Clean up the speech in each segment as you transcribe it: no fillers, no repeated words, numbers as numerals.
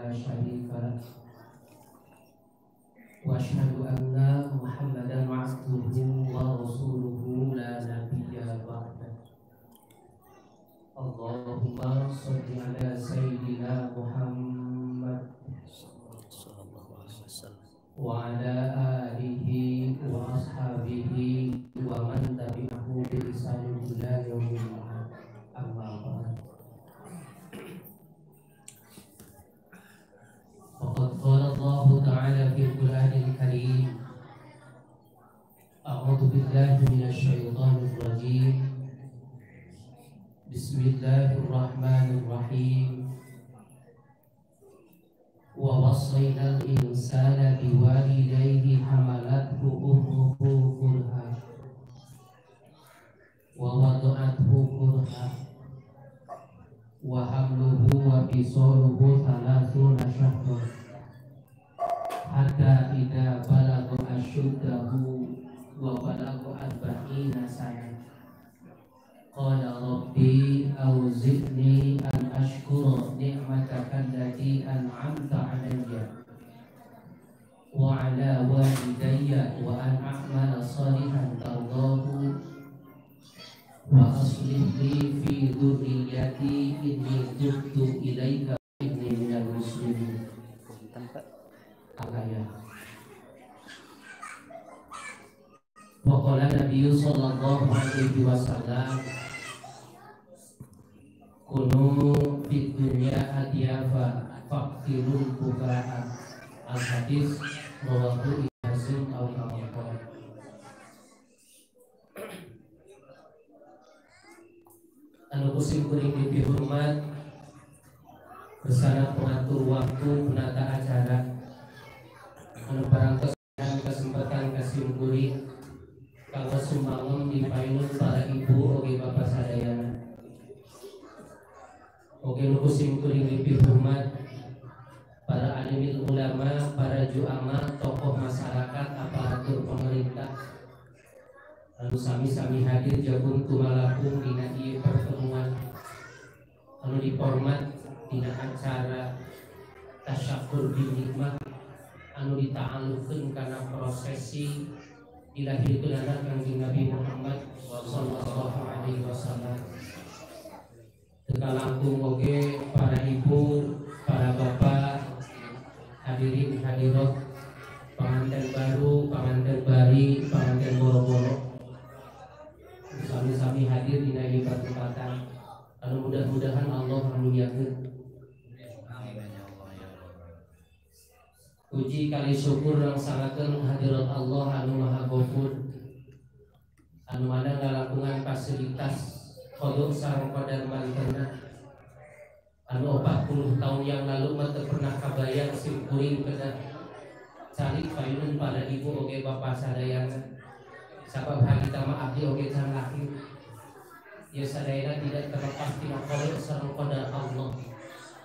لا شريك له وأشهد أن محمدا عبده ورسوله لا نبي بعده. اللهم صل على سيدنا محمد وعلى آله وأصحابه ومن تبعه بإحسان إلى يوم المعاد. أما بعد، فقد قال الله تعالى في القرآن الكريم: أعوذ بالله من الشيطان الرجيم، بسم الله الرحمن الرحيم، ووصينا الإنسان بوالديه حملته أمه كرها ووضعته كرها وحمله وفصاله 30 شهرا حتى إذا بلغ أشده وبلغ 40 سنة قال ربي أوزعني أن أشكر نعمتك التي أنعمت علي وعلى والدي وأن أعمل صالحا ترضاه وأصلح لي في ذريتي إني تبت إليك إني من المسلمين. وقال النبي صلى الله عليه وسلم: kunu fid dunya adyafa faqtirul bukaa. Al hadis rawahu Ibnu au kama. Anu kusim kuring dihormat bersama pengatur waktu penata acara anu parantos kesempatan kasim kuring kanggo sumbangun di payun para ibu oge bapak sadayana. Oke, nu kusim kuring dihormat para alimil ulama, para juama, tokoh masyarakat, aparatur pemerintah. Lalu sami-sami hadir jagung tumalakung dina ieu pertemuan. Lalu dihormat dina acara tasyakur bin nikmah anu dita'allukeun kana prosesi dilahirkeunana Kanjeng Nabi Muhammad sallallahu alaihi wasallam. Teka langkung oge para ibu, para bapak, hadirin hadirat, pengantin baru, pengantin bari, pengantin boro-boro, sami-sami hadir dina ieu pertempatan. Anu mudah-mudahan Allah ngamuliakeun. Puji kali syukur rangsangakeun hadirat Allah anu Maha Ghafur, anu mana ngalangkungan fasilitas kodok sareng qadar mantena anu 40 tahun yang lalu mah teu pernah kabayang sim kuring kedah calik payunun pada ibu oge bapak sadayana. Sabab harita mah abdi oge can lahir. Ya sadayana tidak terlepas tina kodok sareng qadar Allah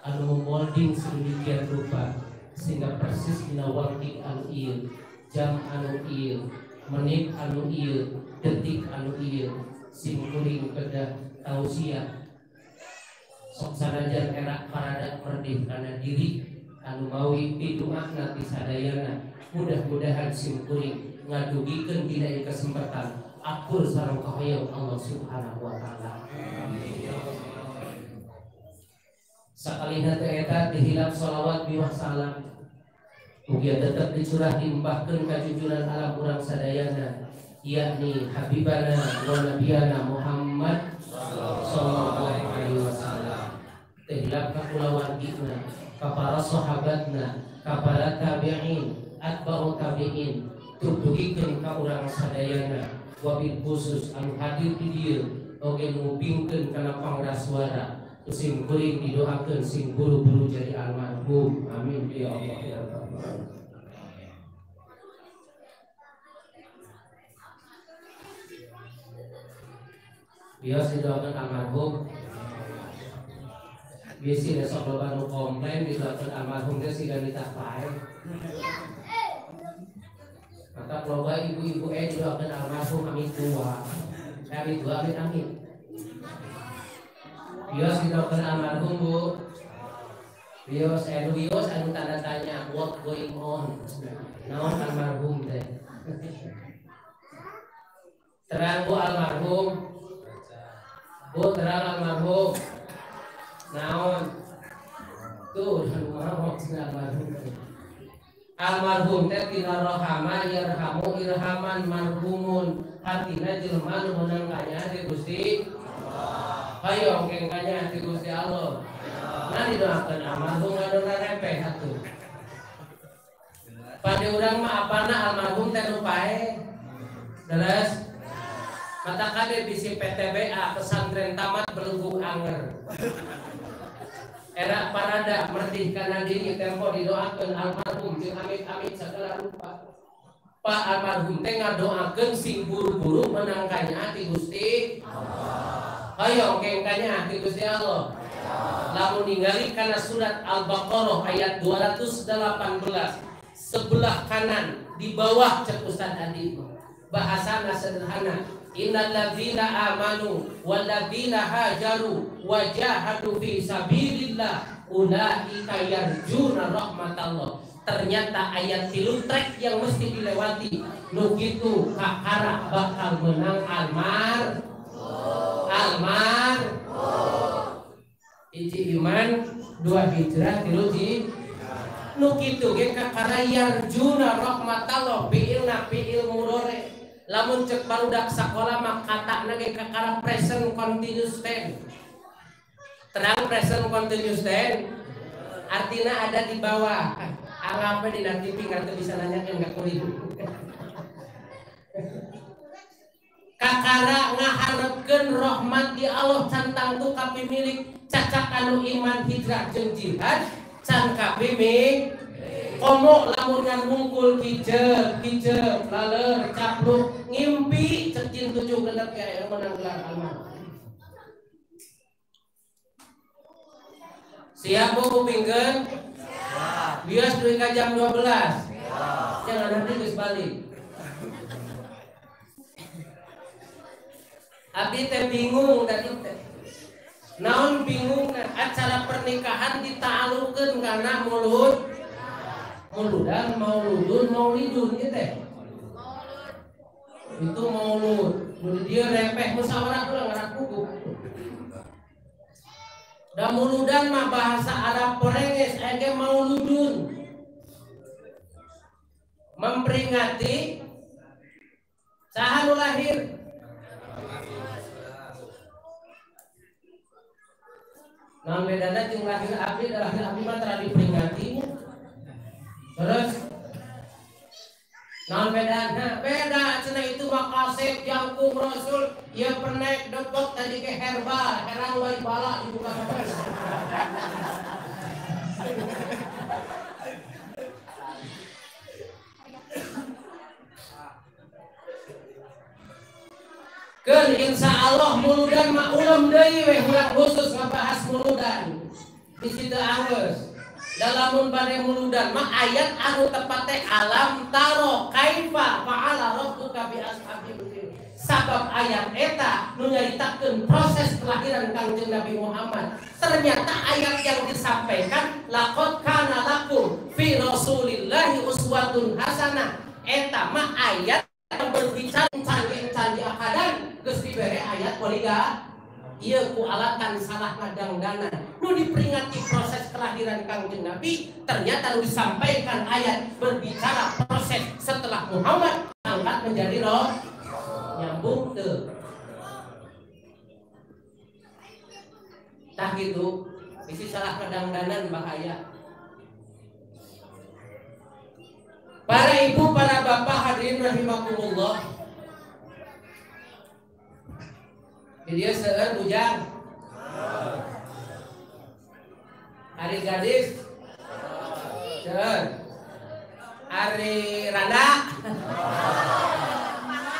anu memolding sedemikian rupa sehingga persis dina waktu anu ieu, jam anu ieu, menit anu ieu, detik anu ieu, sim kuring kedah tausiah sok sanajan erak parada merdeh kana diri anu mawi pidu'ana ti sadayana. Mudah-mudahan sim kuring ngadugikeun dina ieu kesempatan akur sareng kahoyong Allah Subhanahu wa taala. Sakalina teh eta dihilap sholawat miwah salam mugia tetep dicurah diembahkeun ka jujuran alam urang sadayana, yakni habibana wa nabiyana Muhammad sallallahu alaihi wasallam. Tehilap ka kulawargina, ka para sahabatna, ka para tabi'in, atba'u tabi'in, tugugikeun ka urang sadayana, wabil khusus anu hadir di dieu oge ngupingkeun kana pangraswara sing kuring didoakeun sing buru-buru jadi almarhum. Amin ya Allah ya Rabbal. Biasa didoakan almarhum. Bisi sok loba nu komplain didoakeun almarhum teh siga nitah pae. Maka loba ibu-ibu didoakeun almarhum amin tua. Amin tua amin amin. Biasa didoakeun almarhum Bu. Wios anu wios anu tanda tanya what going on. Naon almarhum teh. Terang Bu almarhum. Bu terang almarhum. Naon? Tuh anu maot almarhum. Almarhum teh tina rohama yarhamu irhaman marhumun. Hartina jelema nu meunang kanya ti Gusti Allah. Hayoh engke kanya ti Gusti Allah. Nah didoakeun almarhum ngadona repeh atuh. Pada urang mah apana almarhum teh nu pae. Terus mata kade bisi PTBA pesantren tamat belunggu anger. Era parada merdih kana diri tempo didoakeun almarhum jeung amit-amit segala rupa. Pak almarhum teh ngadoakeun sing buru-buru menang kanya ti Gusti Allah. Hayo engke kanya ti Gusti Allah. Lamun ningali kana surat Al-Baqarah ayat 218 sebelah kanan di bawah cek Ustaz Adi. Bahasana sederhana, innalladzina amanu walladzina hajaru wajahadu fi sabilillah ulaika yarjuna rahmatallah. Ternyata ayat tilu trek yang mesti dilewati nu kitu kakara bakal menang almar almar. Hiji iman, dua hijrah, tilu ji nu kitu ge kakara yarjuna rahmatallah fi'ilna fi'il mudhari. Lamun cek barudak sakola mah katana ge kakara present continuous tense. Terang present continuous tense artinya ada di bawah. Anggapnya dina TV nggak bisa nanyakeun ka kuring. Kakara ngaharepkeun rahmat di Allah can tangtu ka pimilik cacak anu iman hijrah jeung jihad can kapimilik. Komo lamun ngan mungkul kijep kijep laler capluk ngimpi cek tujuh genep ya menang gelar almarhum. Siap Bu kupingkeun? Bias duit ka jam 12. Jangan nanti geus balik. Abdi teh bingung tadi teh. Naon bingungna acara pernikahan ditaalukeun kana mulut. Muludan, mauludun, maulidun gitu teh. Itu maulud. Mun dia repeh musyawarah ulah ngarak kuku. Da muludan mah bahasa Arab porenges ege mauludun. Memperingati saha nu lahir. Naon bedana jeung lahir abdi da lahir abdi mah tara diperingati. Terus naon bedana? Beda cenah itu mah kasep jangkung rasul ieu penek depok tadi ke herbal herang wai bala dibuka terus. Keun insya Allah muludan mah ulem deui we urang khusus ngabahas muludan. Di situ anggeus. Dalamun bade muludan mah ayat anu tepat teh alam taro kaifa fa'ala rabbuka bi ashabil fil. Sabab ayat eta nu nyaritakeun proses kelahiran Kangjeng Nabi Muhammad. Ternyata ayat yang disampaikan laqad kana lakum fi rasulillahi uswatun hasanah. Eta mah ayat yang berbicara candi-candi akadan geus dibere ayat poliga. Ieu ku alatan salah ngadangdanan. Nu diperingati proses kelahiran Kangjeng Nabi, ternyata nu disampaikan ayat berbicara proses setelah Muhammad angkat menjadi roh nyambung teu. Tah gitu, bisi salah ngadangdanan bahaya. Para ibu, para bapak hadirin rahimakumullah. Di dia seueur bujang. Ari gadis. Seueur. Ari randa.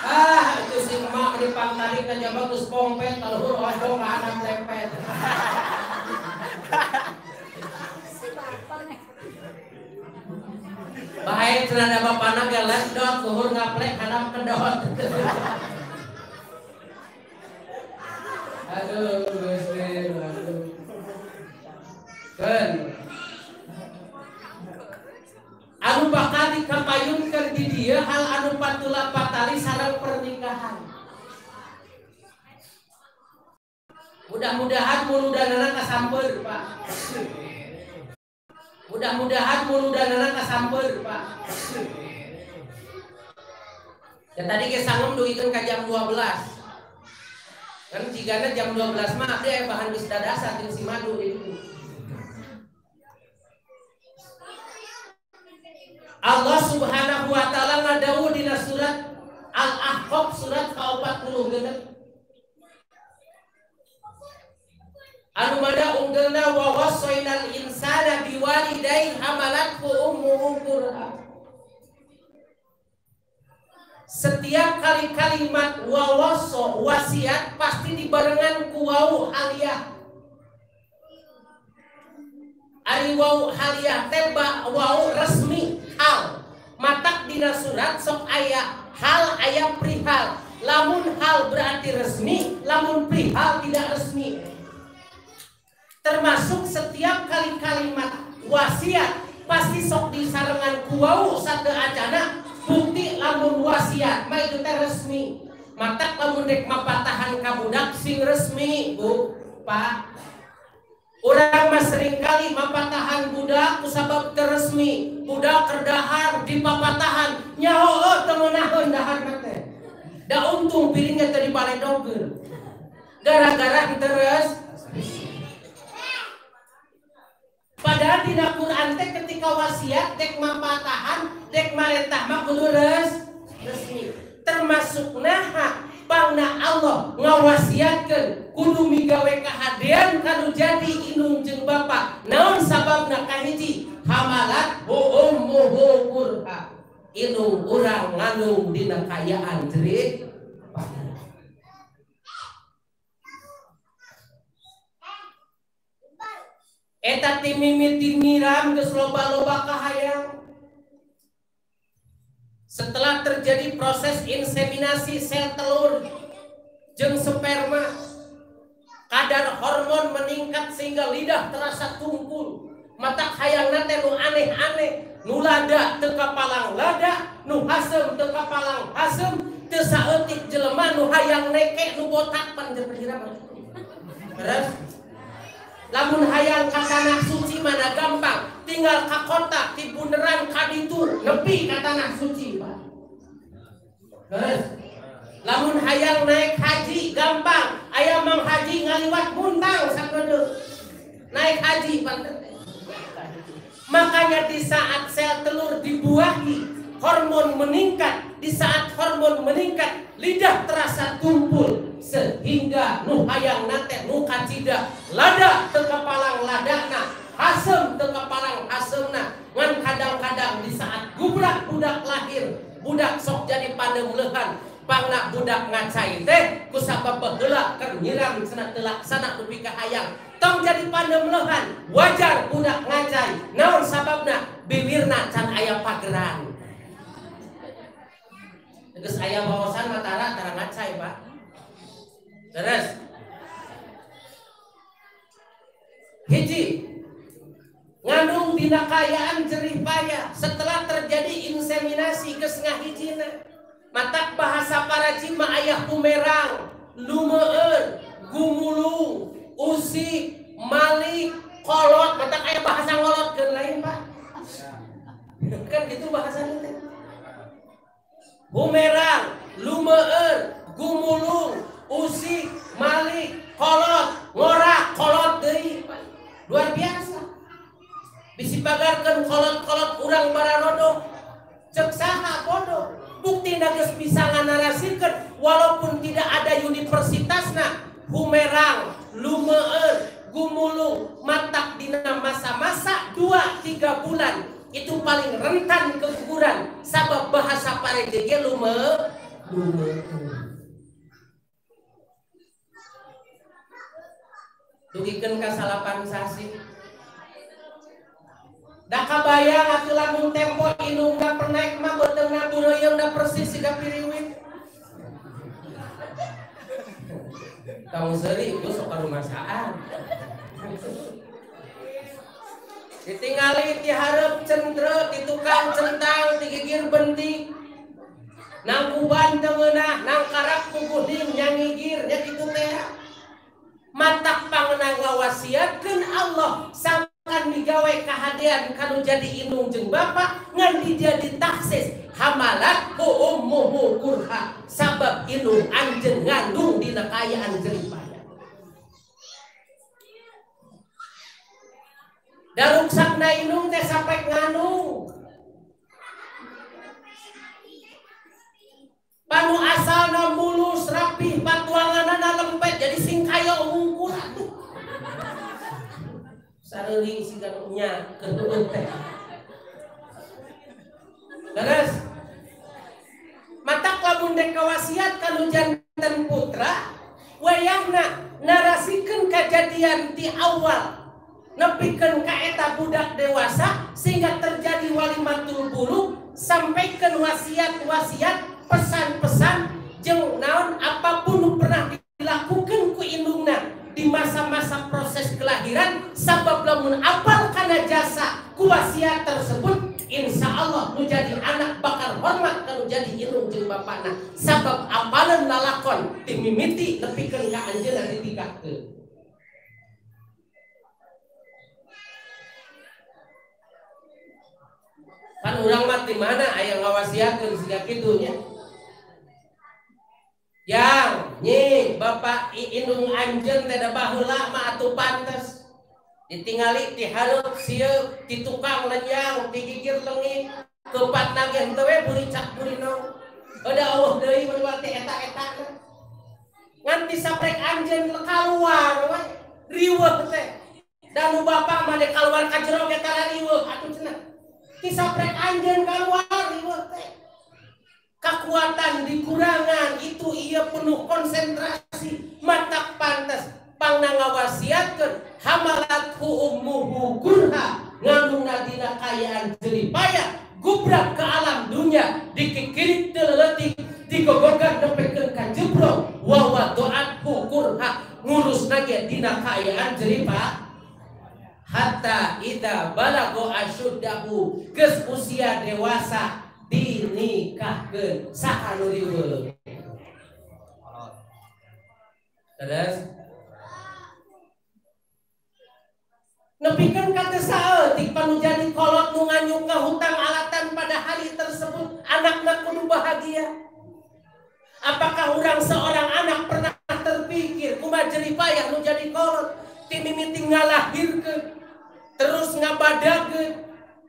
Ah, itu si emak di pangkali ka jaba geus pompet kaluhur odong ka anak lepet. Si bapak nih. Bae cenah da bapana ge ledot luhur ngaplek kana kedot. Aduh, Gusti, aduh. Keun, Bakal dikapayunkeun di dieu hal anu patula patali sareng pernikahan. Mudah-mudahan muludanana kasamper, Pak. Mudah-mudahan muludanana kasamper, Pak. Ya tadi ge sangem dugikeun ka jam 12. Kan jigana jam 12 mah abdi aya bahan geus dadasa jeung si madu itu. Allah Subhanahu wa taala ngadawuh dina surat Al-Ahqaf surat ka-46. Anu mana unggelna wa wasainal insana biwalidayhi hamalathu ummuhu kurha. Setiap kali kalimat wa waso wasiat pasti dibarengan ku wau aliyah. Ari wau haliyah teh wau resmi hal. Matak dina surat sok aya hal aya perihal. Lamun hal berarti resmi, lamun perihal tidak resmi. Termasuk setiap kali kalimat wasiat pasti sok disarengan ku wau satu acana bukti lamun wasiat mah itu teh resmi. Matak lamun dek mapatahan ka budak sing resmi, Bu, Pak. Urang mah seringkali mapatahan budak kusabab teu resmi, budak keur dahar dipapatahan nyaho teu ngeunaheun daharna teh. Da untung piringna teu dibaledogkeun. Gara-gara teu resmi. Padahal dina Quran teh ketika wasiat dek mapatahan dek marentah mah kudu resmi. Termasuk naha pangna Allah ngawasiatkeun kudu migawe kahadean kanu jadi indung jeung bapa. Naon sababna? Kahiji hamalat ummuhu kurha. Indung urang ngandung dina kaayaan jerit. Eta ti mimiti nyiram geus loba-loba kahayang. Setelah terjadi proses inseminasi sel telur jeung sperma, kadar hormon meningkat sehingga lidah terasa tumpul. Mata hayangna teh nu aneh-aneh, nu lada teu kapalang lada, nu haseum teu kapalang haseum, teu saeutik jelema nu hayang neke nu botak pan jeung mah. Terus lamun hayang ka tanah suci mana gampang, tinggal ka kota ti bunderan ka ditu nepi ka tanah suci, Pak. Terus lamun hayang naik haji gampang, aya mang haji ngaliwat muntang sakedeuk. Naik haji pantes. Makanya di saat sel telur dibuahi, hormon meningkat. Di saat hormon meningkat, lidah terasa tumpul sehingga nu hayang nate nu kacida lada teu kapalang ladana, haseum teu kapalang haseumna. Ngan kadang-kadang di saat gubrak budak lahir, budak sok jadi paneumleuhan. Pangna budak ngacai teh kusabab baheula keur nyiram cenah teu laksana nepi ka hayang. Tong jadi paneumleuhan, wajar budak ngacai. Naon sababna? Bibirna can aya pageran. Geus aya wawasan mah tara ngacai, Pak. Terus hiji ngandung dina kaayaan jerih payah setelah terjadi inseminasi geus ngahijina. Matak bahasa para cima ayah bumerang, lumeur, gumulung, usik, malik, kolot. Matak ayah bahasa ngolot ke lain, Pak. Kan gitu bahasanya teh. Bumerang, lumeur, gumulung, usik, malik, kolot, ngorak, kolot deui, Pak. Luar biasa. Bisi pagarkeun kolot-kolot urang bararodo. Cek saha bodoh. Bukti geus bisa nganarasikeun walaupun tidak ada universitasna. Bumerang, lumeur, gumulung, matak dina masa-masa 2-3 bulan itu paling rentan keguguran sabab bahasa pareje ge lumeur. Dugikeun ka 9 sasi. Da kabayang atuh lamun tempo indungna pernaik mah beuteungna bureuyeng da persis siga piriwit. Tong seuri ieu sok karumasaan. Ditingali ti hareup centre, ti tukang centang, ti gigir bentik. Nangkuban teu ngeunah, nangkarap kukuning nyangigir nya kitu teh. Matak pangenang ngawasiatkeun Allah sangkan migawe kahadean kanu jadi indung jeung bapa ngan dijadi taksis hamalat hu ummuhu kurha sabab indung anjeun ngandung dina kaayaan jerih payah. Daruksakna indung teh sampai ngandung. Panu asalna mulus rapih patuanganana lempet jadi singkayo wungkul atuh. Sareuling siga nu nya keun teh. Terus matak lamun dek kawasiat kanu janten putra wayahna narasikeun kajadian ti awal nepikeun ka eta budak dewasa sehingga terjadi walimatul bulug sampaikeun wasiat-wasiat pesan-pesan jeung naon apapun pernah dilakukan ku indungna di masa-masa proses kelahiran sabab lamun apal kana jasa ku wasiat tersebut insya Allah nu jadi anak bakal hormat kanu jadi indung jeung bapana sabab apaleun lalakon ti mimiti nepikeun ka anjeunna ditikahkeun. Kan urang mah di mana aya ngawasiatkeun siga kitu nya. Yang nyi bapak indung anjeun teh da baheula mah atuh pantes ditingali ti hareup sieuk ti tukang lenyang ti gigir leungit kepat nage henteu we buricak burinong da eueuh deui mun teh eta-eta ngan ti saprek anjeun kaluar we riweuh teh da nu bapak mah dek kaluar ka jero ge tara riweuh atuh cenah ti saprek anjeun kaluar riweuh teh. Kekuatan dikurangan itu ia penuh konsentrasi matak pantas pangna ngawasiatkeun hamalathu ummuhu kurha ngandungna dina kaayaan jerih payah gubrak ke alam dunia dikikirit teu leutik digogogan nepikeun ka jebrong wa wadoathu kurha ngurusna ge dina kaayaan jerih payah hatta idza balago asyuddahu geus usia dewasa dinikahkeun saha nu riweuh. Terus nepikeun ka teu saeutik panu jadi kolot nu nganyuk ka hutang alatan pada hari tersebut anakna kudu bahagia. Apakah urang seorang anak pernah terpikir kumaha jerih payah nu jadi kolot ti mimiti ngalahirkeun terus ngabadakeun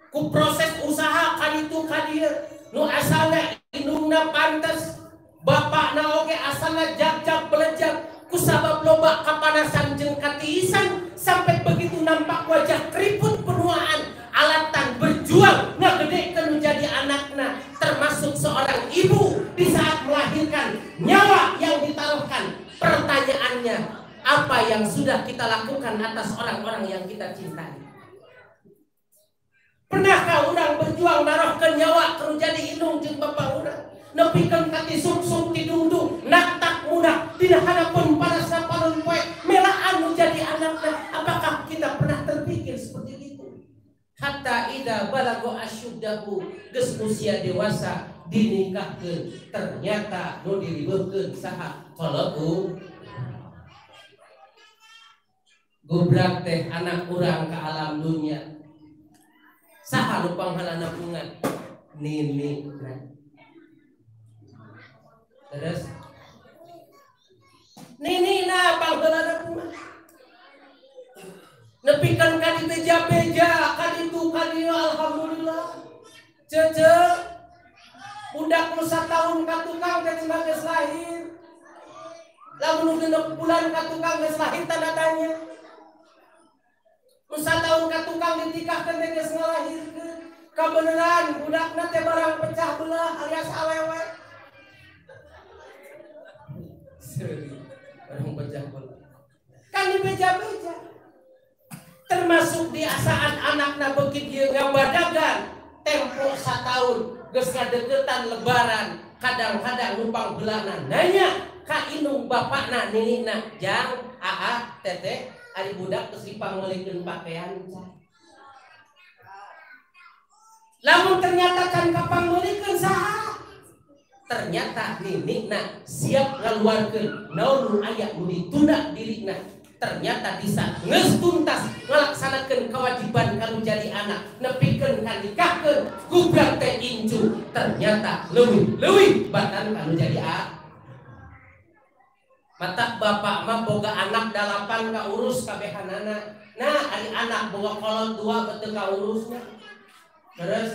ku proses usaha kaditu kadieu nu asalna indungna pantes bapakna oge asalna jag-jag belejag ku sabab loba kapanasan jeung katiisan sampai begitu nampak wajah keriput penuaan alatan berjuang ngagedekeun nu jadi anakna termasuk seorang ibu di saat melahirkan nyawa yang ditaruhkan. Pertanyaannya, apa yang sudah kita lakukan atas orang-orang yang kita cintai? Pernahkah orang berjuang narohkeun nyawa keur jadi indung jeung bapa urang? Nepikeun ka ti sungsung ti dungdung, naktak munak dina harapeun parasna panon poe melaan nu jadi anakna. Apakah kita pernah terpikir seperti itu? Hatta idza balago asyuddahu geus usia dewasa dinikahkeun, ternyata nu diriweuhkeun saha? Kolot gubrak teh anak urang ke alam dunia. Saha nu panghalana bunga? Nini. Terus nini na panghalana bunga. Nepikeun ka ditu beja-beja, ka ditu ka dieu alhamdulillah. Cece budak nu sataun ka tukang teh cenah geus lahir. Lamun nu 6 bulan ka tukang geus lahir tanda tanya. Nu sataun ka tukang ditikahkeun teh geus ngalahirkeun. Kabeneran budakna teh barang pecah belah alias awewe. Seuri, barang pecah belah. Kan dibeja-beja. Termasuk di saat anakna beuki dieu ngabadagan tempo sataun geus ngadeukeutan lebaran, kadang-kadang numpang beulana nanya ka indung bapakna ninina jang aa teteh ari budak geus dipangmeulikeun pakaian can. Lamun ternyata can kapangmeulikeun saha? Ternyata ninina siap ngaluarkeun naon nu aya nu ditunda dirina. Ternyata bisa geus tuntas ngalaksanakeun kewajiban kanu jadi anak, nepikeun ka nikahkeun, gubrak teh incu. Ternyata leuwih-leuwih batan kanu jadi a. Mata bapak mah boga anak 8 kaurus kabehanana. Nah, ari anak boga kolot 2 betul kaurusna. Terus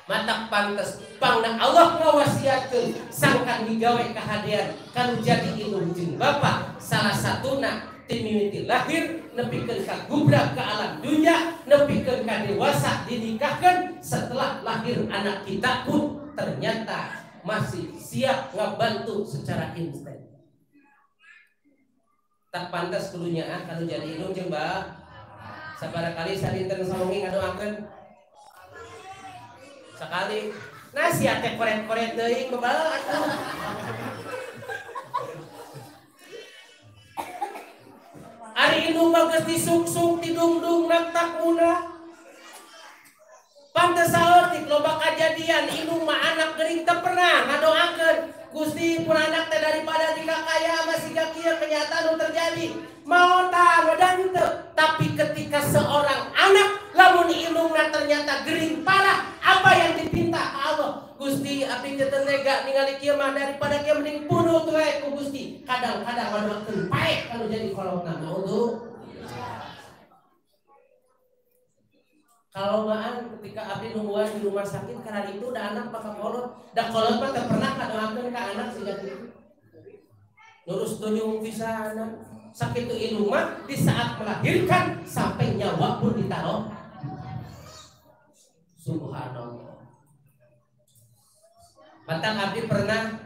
matak pantes pangna Allah ngawasiatkeun sangkan digawe kahadean kanu jadi indung jeung bapak salah satuna ti mimiti lahir nepikeun ka gubrak ka alam dunya nepikeun ka dewasa dinikahkeun setelah lahir anak kita pun ternyata masih siap ngabantu secara instan. Tak pantas kudunya ah kanu jadi indung jeung bapak sabaraha kali sadinten sawengi ngadoakeun sekali. Nah sia teh koret-koret teuing bebal atuh. Ari indung mah geus disungsung tidungdung nak munah. Pantes saeutik loba kajadian indung mah anak gering teu pernah ngadoakeun. Gusti pun anak teh daripada jika kaya masih siga kieu kenyataan nu terjadi. Maota wedan teu. Tapi ketika seorang anak lamun indungna ternyata gering parah, apa yang dipinta ke Allah? Gusti abdi teu tega ningali kieu mah daripada kieu mending bunuh tuh we ku Gusti. Kadang-kadang ngadoakeun paeh kalau jadi kolotna naudzu. Kalau maan ketika abdi nungguan di rumah sakit karena itu udah anak bakal kolot, da kolot mah teu pernah ngadoakeun ka anak siga kitu. Nurus tunyung pisan. Sakitu indung mah di saat melahirkan sampai nyawa pun ditaruh. Subhanallah. Matang abdi pernah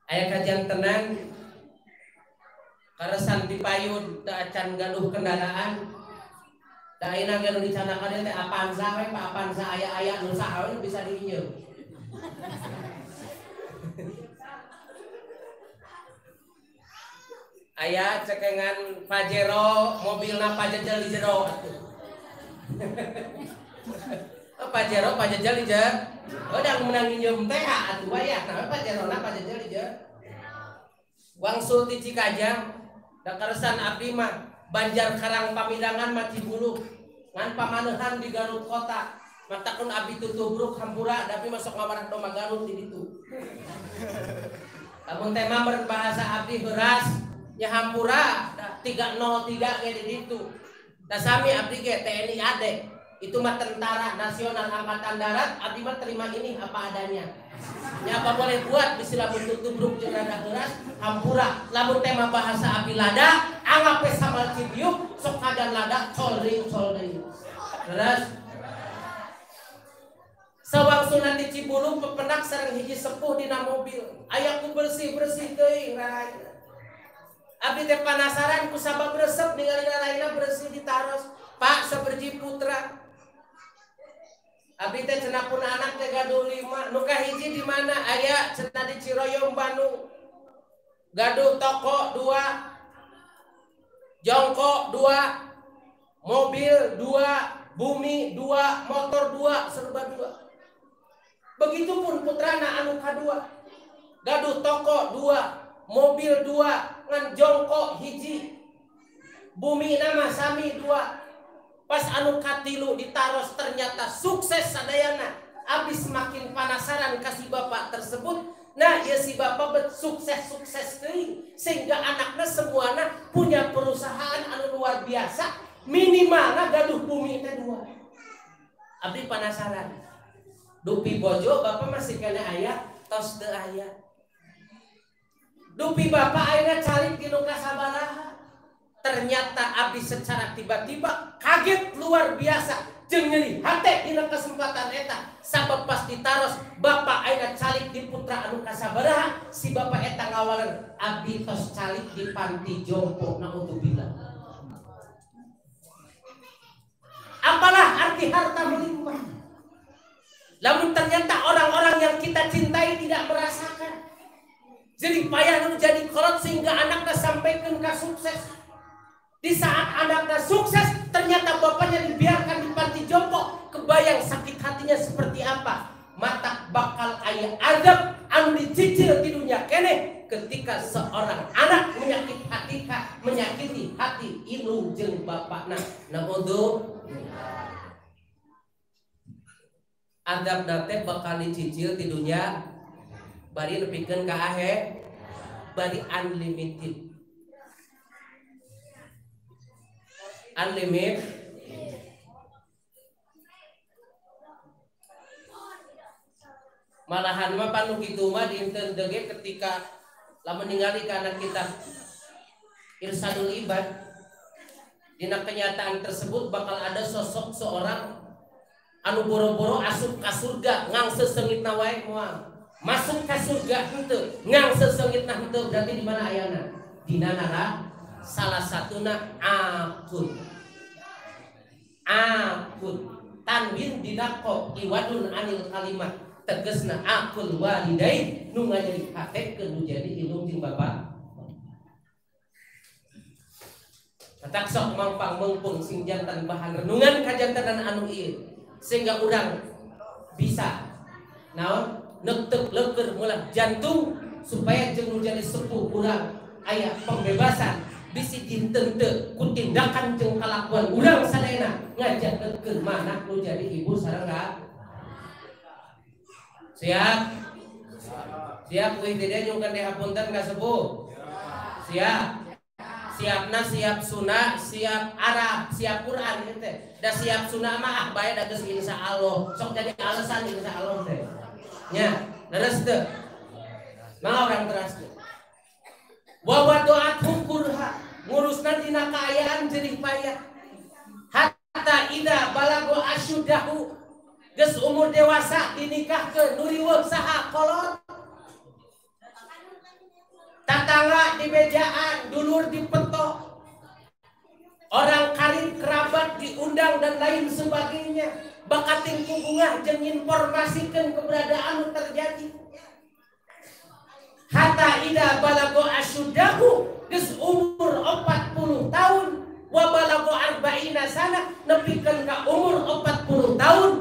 aya kajantenan karesan dipayun teu acan gaduh kendaraan. Da ayeuna ge nu dicanakan teh Avanza we, Pak Avanza aya-aya nu saha we bisa diinjeum. Aya cekengan Pajero, mobilna pajejel di jero atuh. Oh, Pajero pajejel di jero. Oh, da menang nginjeum teh atuh wayah. Nah, Pajerona pajejel di jero. Wangsul ti Cikajang, da karesan abdi mah Banjar Karang Pamidangan mah Cibulu. Ngan pamanehan di Garut kota. Matakun abdi tutubruk hampura tapi masuk ngawarah doma Garut di ditu. Lamun teh mah berbahasa abdi beras nya hampura 303 ge di ditu. Da sami abdi ge TNI AD. Itu mah Tentara Nasional Angkatan Darat, abdi mah terima ini apa adanya. Nya apa boleh buat bisi lamun tutubruk jeung rada heuras hampura. Lamun tema bahasa abdi lada, anggap we samal cibiuk sok kadan lada col deui col deui. Terus sawangsulna di Cibulung pepenak sareng hiji sepuh dina mobil. Aya ku bersih-bersih teuing raraina. Abdi teh panasaran ku sabab resep ningali raraina bersih ditaros. Pak seberji putra. Abdi teh cenah pun anak teh gaduh 5, nu kahiji di mana? Aya cenah di Ciroyom Bandung. Gaduh toko 2, jongkok 2, mobil 2, bumi 2, motor 2, serba 2. Begitupun putrana anu kadua. Gaduh toko 2, mobil 2, ngan jongkok hiji. Bumi nama sami 2. Pas anu katilu ditaros ternyata sukses sadayana. Abis makin penasaran kasih bapak tersebut. Nah ya si bapak sukses-sukses teuing sehingga anaknya semuana punya perusahaan anu luar biasa. Minimalna gaduh bumi teh 2. Abdi penasaran. Dupi bojo bapak masih kena aya tos teu aya. Dupi bapak ayeuna calik di nu kasabaraha. Ternyata abdi secara tiba-tiba kaget luar biasa jeung nyeri hate dina kesempatan eta sabab pas ditaros bapak ayeuna calik di putra anu kasabaraha si bapak eta ngawaler abdi tos calik di panti jompo naudzubillah. Apalah arti harta melimpah lamun ternyata orang-orang yang kita cintai tidak merasakan. Jadi payah nu jadi kolot sehingga anaknya sampaikan ke sukses. Di saat anaknya sukses, ternyata bapaknya dibiarkan di panti jompo. Kebayang sakit hati aya azab anu dicicil di dunia keneh ketika seorang anak menyakiti hati menyakiti hati indung jeung bapakna. Naudzu azab teh bakal dicicil di dunia bari nepikeun ka akhir bari unlimited. Unlimited. Malahan mah panu kitu mah dinten deui ketika lamun ningali ka anak kita irsadul ibad dina kenyataan tersebut bakal ada sosok seorang anu boro-boro asup ka surga ngang sesengitna wae moal masuk ka surga henteu ngang sesengitna henteu berarti di mana ayana dina neraka salah satuna akun akun tanwin dina qaf iwadun anil kalimat tegesna akul walidain nu ngajari hatekeun nu jadi indung jeung bapak. Matak sok mangpang meungpeung sing jantan bahan renungan kajantenan anu ieu sehingga urang bisa naon neuteuk leukeur meulah jantung supaya jeung nu jadi sepuh urang aya pembebasan bisi dinten teu ku tindakan jeung kalakuan urang sadayana ngajantenkeun mana nu jadi ibu sareng siap siap kuih tidak nyungkan deh hapunten ka sepuh siap siapna siap sunah siap Arab siap Quran gitu teh da siap sunah mah ah bae da geus insyaallah sok jadi alasan insyaallah teh nya leres teu mah urang teras teu wa wadu'athu kurha ngurusna dina kaayaan jerih payah hatta idza balago asyudahu geus umur dewasa dinikahkeun nu riweuh saha kolot tatangga dibejaan dulur dipetok orang karib kerabat diundang dan lain sebagainya bakating ku bungah jeung informasikan keberadaan nu terjadi hatta idza balago asyudahu geus umur 40 tahun wa balago arba'ina sana nepikeun ka umur 40 tahun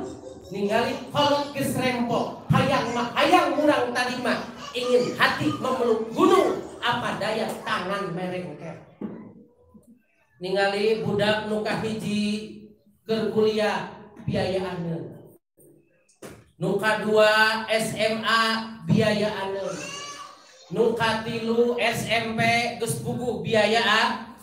ningali kolot geus rempok hayang mah hayang murang tarima ingin hati memeluk gunung apa daya tangan merengket ningali budak nu kahiji keur kuliah biayaaneun nu kadua SMA biayaaneun nu katilu SMP geus buguh biayaan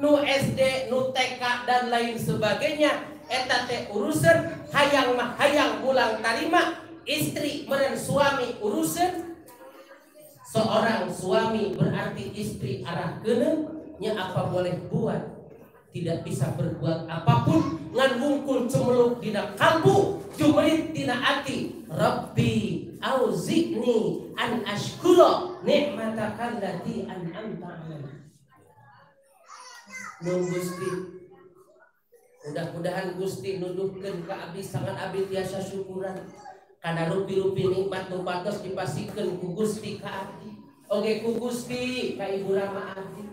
nu SD nu TK dan lain sebagainya eta teh urusan hayang mah hayang pulang tarima istri meren suami urusan seorang suami berarti istri arah keuneung nya apa boleh buat tidak bisa berbuat apapun ngan wungkul cemeluk dina kalbu jumerit dina ati Rabbi auzi'ni an ashkura ni'mataka allati an'amta alayya. Nun Gusti mudah-mudahan Gusti nuduhkeun ka abdi sangat abdi tiasa syukuran kana rupi-rupi nikmat nu patos dipasikeun ku Gusti ka abdi oge ku Gusti ka ibu rama abdi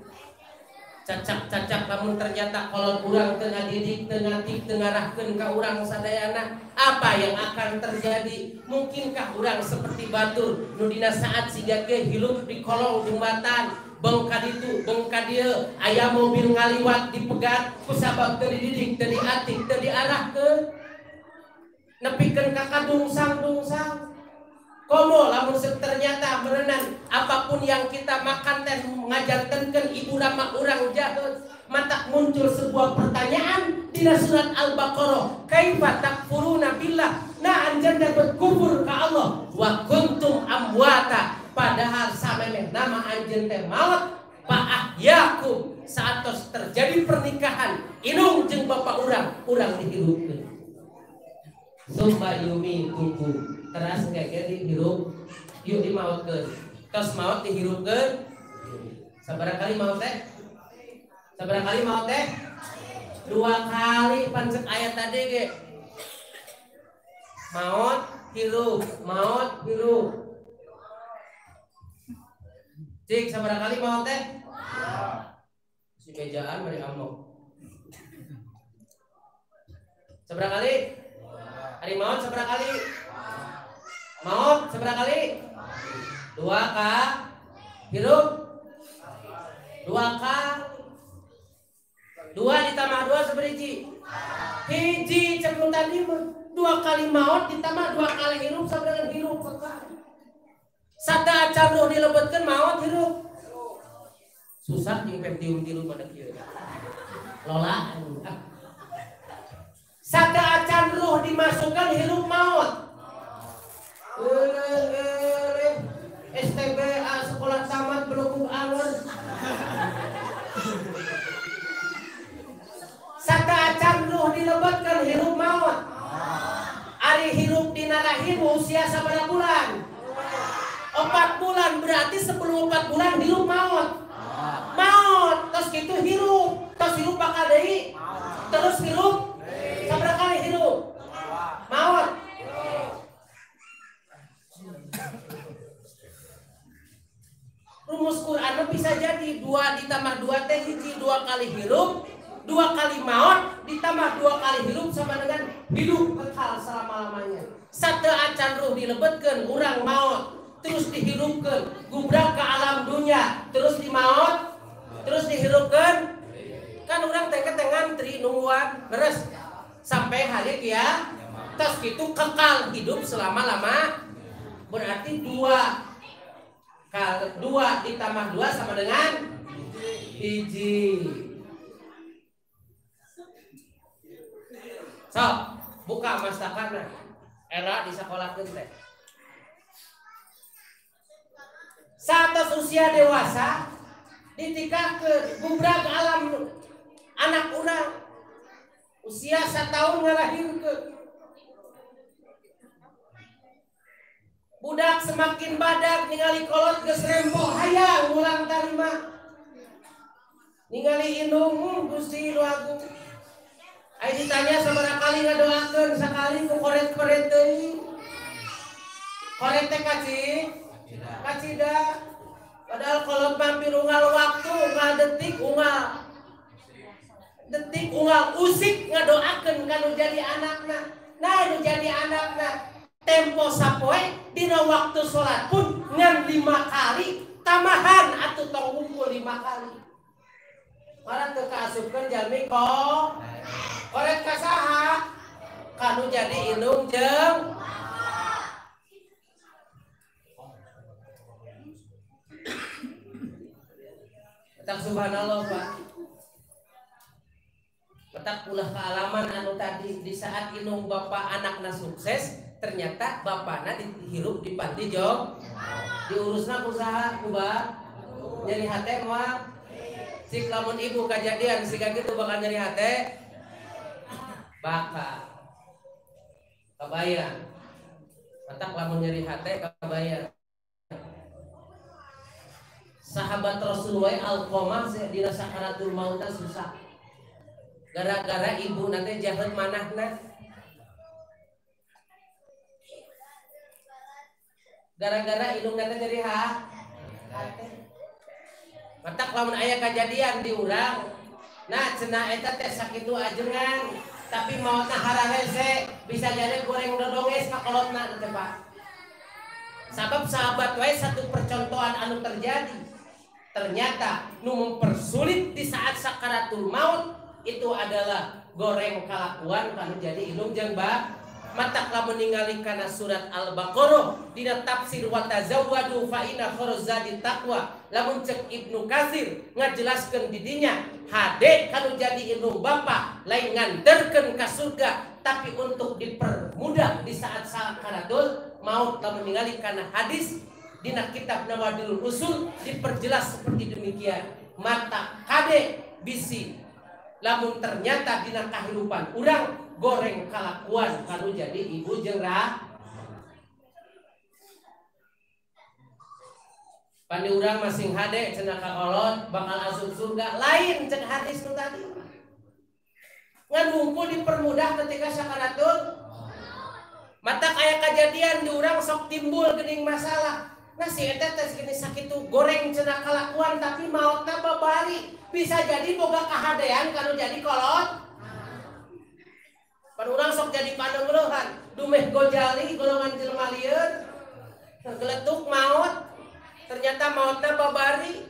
cacak-cacak lamun ternyata kolot urang teu ngadidik teu ngatik teu ngarahkeun ka urang sadayana apa yang akan terjadi mungkinkah urang seperti batur nu dina saat siga ge hirup di kolong jembatan bengka ditu bengka dieu aya mobil ngaliwat dipegat kusabab teu dididik teu diatik teu diarahkeun nepikeun ka kadungsang-dungsang komo lamun ternyata merenan apapun yang kita makan teh ngajarkeun ibu rama urang jahat matak muncul sebuah pertanyaan dina surat Al-Baqarah kaifa takfuruna billah nah anjeunna berkufur ka Allah wa kuntum amwata padahal samemeh nama anjeun teh maot fa ahyakum saat tos terjadi pernikahan indung jeung bapak urang urang dihirupkeun summa yumitukum teras engke dihirup yuk dimaotkeun tos maot dihirupkeun sabaraha kali maot teh sabaraha kali maot teh dua kali pancek ayat tadi ge maot hirup maot hirup cik sabaraha kali maot teh si bejaan bari amok sabaraha kali hari maot sabaraha kali Maut seberapa kali? 2 kali. Hirup 2 kali. 2 ditambah 2 seberiji? Hiji cek nu tadi mah. 2 kali maut ditambah 2 kali hirup sama dengan hirup kekal. Sada acan nu dilebetkeun maut hirup. Susah jeung Pentium 3 pada kieu. Lola. Sada acan ruh dimasukkan hirup maut. STBA sekolah tamat belum alur. Sada acan ruh dilebetkeun hirup maut. Ari hirup dina rahim usia sabaraha bulan? 4 bulan, berarti sebelum 4 bulan hirup maut. Maut, terus gitu hirup, terus hirup bakal deui, terus hirup, sabaraha kali hirup? Maut. Rumus Quran bisa jadi 2 ditambah 2 teh hiji, 2 kali hirup, 2 kali maut ditambah 2 kali hirup sama dengan hidup kekal selama-lamanya. Sate acan ruh dilebetkeun urang maut, terus dihirupkeun, gubrak ke alam dunia, terus dimaut, terus dihirupkeun. Kan urang teh teh ngantri nungguan, beres sampai hari kia, terus gitu kekal hidup selama-lama. Berarti 2 kali 2 ditambah 2 sama dengan hiji. So, buka mastakana. Era di sekolahkeun teh. Saat usia dewasa ditikahkeun gubrak alam anak urang. Usia 1 tahun ngalahirkeun. Budak semakin badak ningali kolot geus rempo hayang ulang tarima. Ningali indung Gusti nu agung. Ai ditanya sabaraha kali ngadoakeun sakali ku koret-koret teuing. Koret teh kacida. Padahal kolot mampir unggal waktu, unggal detik, unggal detik, unggal usik ngadoakeun ka nu jadi anakna. Nah, nu jadi anakna tempo sapoe dina waktu salat pun ngan 5 kali tambahan atuh tong ngumpul 5 kali. Marang teu kaasupkeun jalmi kok. Koret ka saha? Kanu jadi indung jeung petak subhanallah Pak. Petak ulah kealaman anu tadi di saat indung bapak anakna sukses, ternyata bapakna dihirup di panti jom, diurusna ku saha ku ba? Nyeri hate moal. Cik lamun ibu kajadian siga kitu bakal nyeri hate. Bakal. Kabayang. Petak lamun nyeri hate kabayang. Sahabat Rasulullah Alqamah dina sakaratul maut susah. Gara-gara ibu nanti jahat manahna. Gara-gara indung nanti jadi hate. Matak lamun aya kajadian di urang, nah cenah eta teh sakitu ajengan, tapi maotna hararese bisa jadi goreng dodonges ka kolotna teh Pak. Sabab sahabat wae satu percontohan anu terjadi. Ternyata nu mempersulit di saat sakaratul maut itu adalah goreng kalakuan kanu jadi indung jeung ba. Matak lamun ningali kana surat Al-Baqarah dina tafsir wa tazawwadu fa inna khairaz-zadi taqwa. Lamun cek Ibnu Katsir ngajelaskeun di dinya hade kanu jadi indung bapa lain nganterkeun ka surga tapi untuk dipermudah di saat sakaratul maut. Lamun ningali kana hadis dina kitab Nawadilul Usul diperjelas seperti demikian. Mata kade bisi lamun ternyata dina kahirupan urang goreng kalakuan kanu jadi ibu jeung ra. Pandi urang masing hade cenah ka kolot bakal asup surga lain cek hadis nu tadi. Ngan hungkul dipermudah ketika sakaratul mata kaya kejadian di urang sok timbul geuning masalah. Nah si eta teh gini sakitu goreng cenah kalakuan tapi maotna babari bisa jadi boga kahadean kanu jadi kolot. Pan urang sok jadi panengleuhan dumeh gojali golongan jelema lieur. Geletuk maut. Ternyata mautna babari.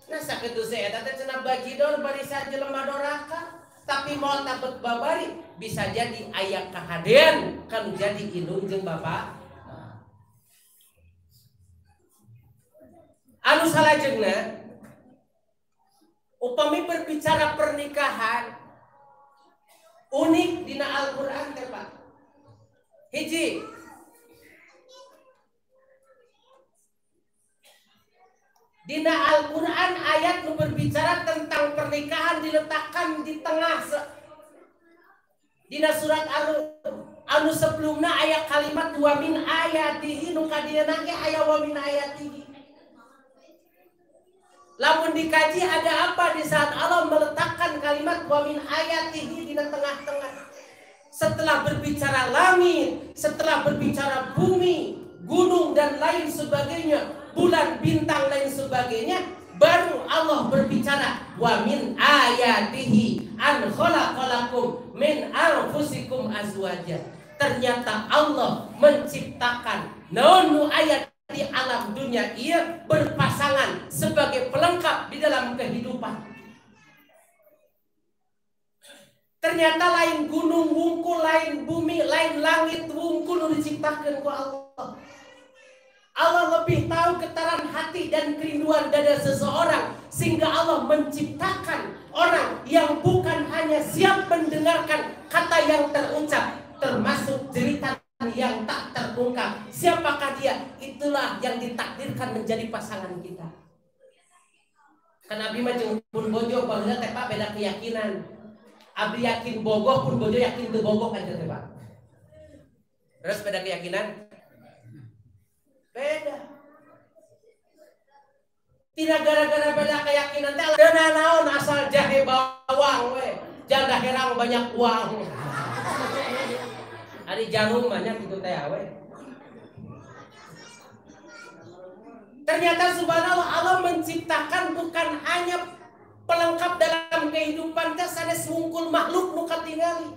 Nah sakitu teh eta teh cenah bajidor barisan jelema doraka. Tapi mautna bet babari bisa jadi aya kahadean kan jadi indung jeung bapak. Anu salajengna upami berbicara pernikahan unik dina Al-Qur'an teh Pak. Hiji, dina Al-Qur'an ayat nu berbicara tentang pernikahan diletakkan di tengah. Dina surat anu sebelumna aya kalimat wa min ayatihi nu kadieuna ge aya wa min ayatihi. Lamun dikaji ada apa di saat Allah meletakkan kalimat wa min ayatihi di tengah-tengah. Setelah berbicara langit, setelah berbicara bumi, gunung dan lain sebagainya, bulan, bintang lain sebagainya, baru Allah berbicara wa min ayatihi an khalaqalakum min anfusikum azwaja. Ternyata Allah menciptakan naon ayat di alam dunia ia berpasangan sebagai pelengkap di dalam kehidupan. Ternyata lain gunung wungkul, lain bumi, lain langit wungkul nu diciptakan ku Allah. Allah lebih tahu getaran hati dan kerinduan dada seseorang sehingga Allah menciptakan orang yang bukan hanya siap mendengarkan kata yang terucap, termasuk jeritan yang tak terungkap. Siapakah dia? Itulah yang ditakdirkan menjadi pasangan kita. Kan abdi mah jeung pun bojo baheula teh Pak beda keyakinan. Abdi yakin bogoh pun bojo yakin teu bogoh kan teh Pak. Terus beda keyakinan? Beda. Tidak gara-gara beda keyakinan teh teu naon asal jahe bawang we. Janda herang banyak uang. Ari jarum banyak gitu teh we. Ternyata subhanallah Allah menciptakan bukan hanya pelengkap dalam kehidupan teh sanes wungkul makhluk nu katingali.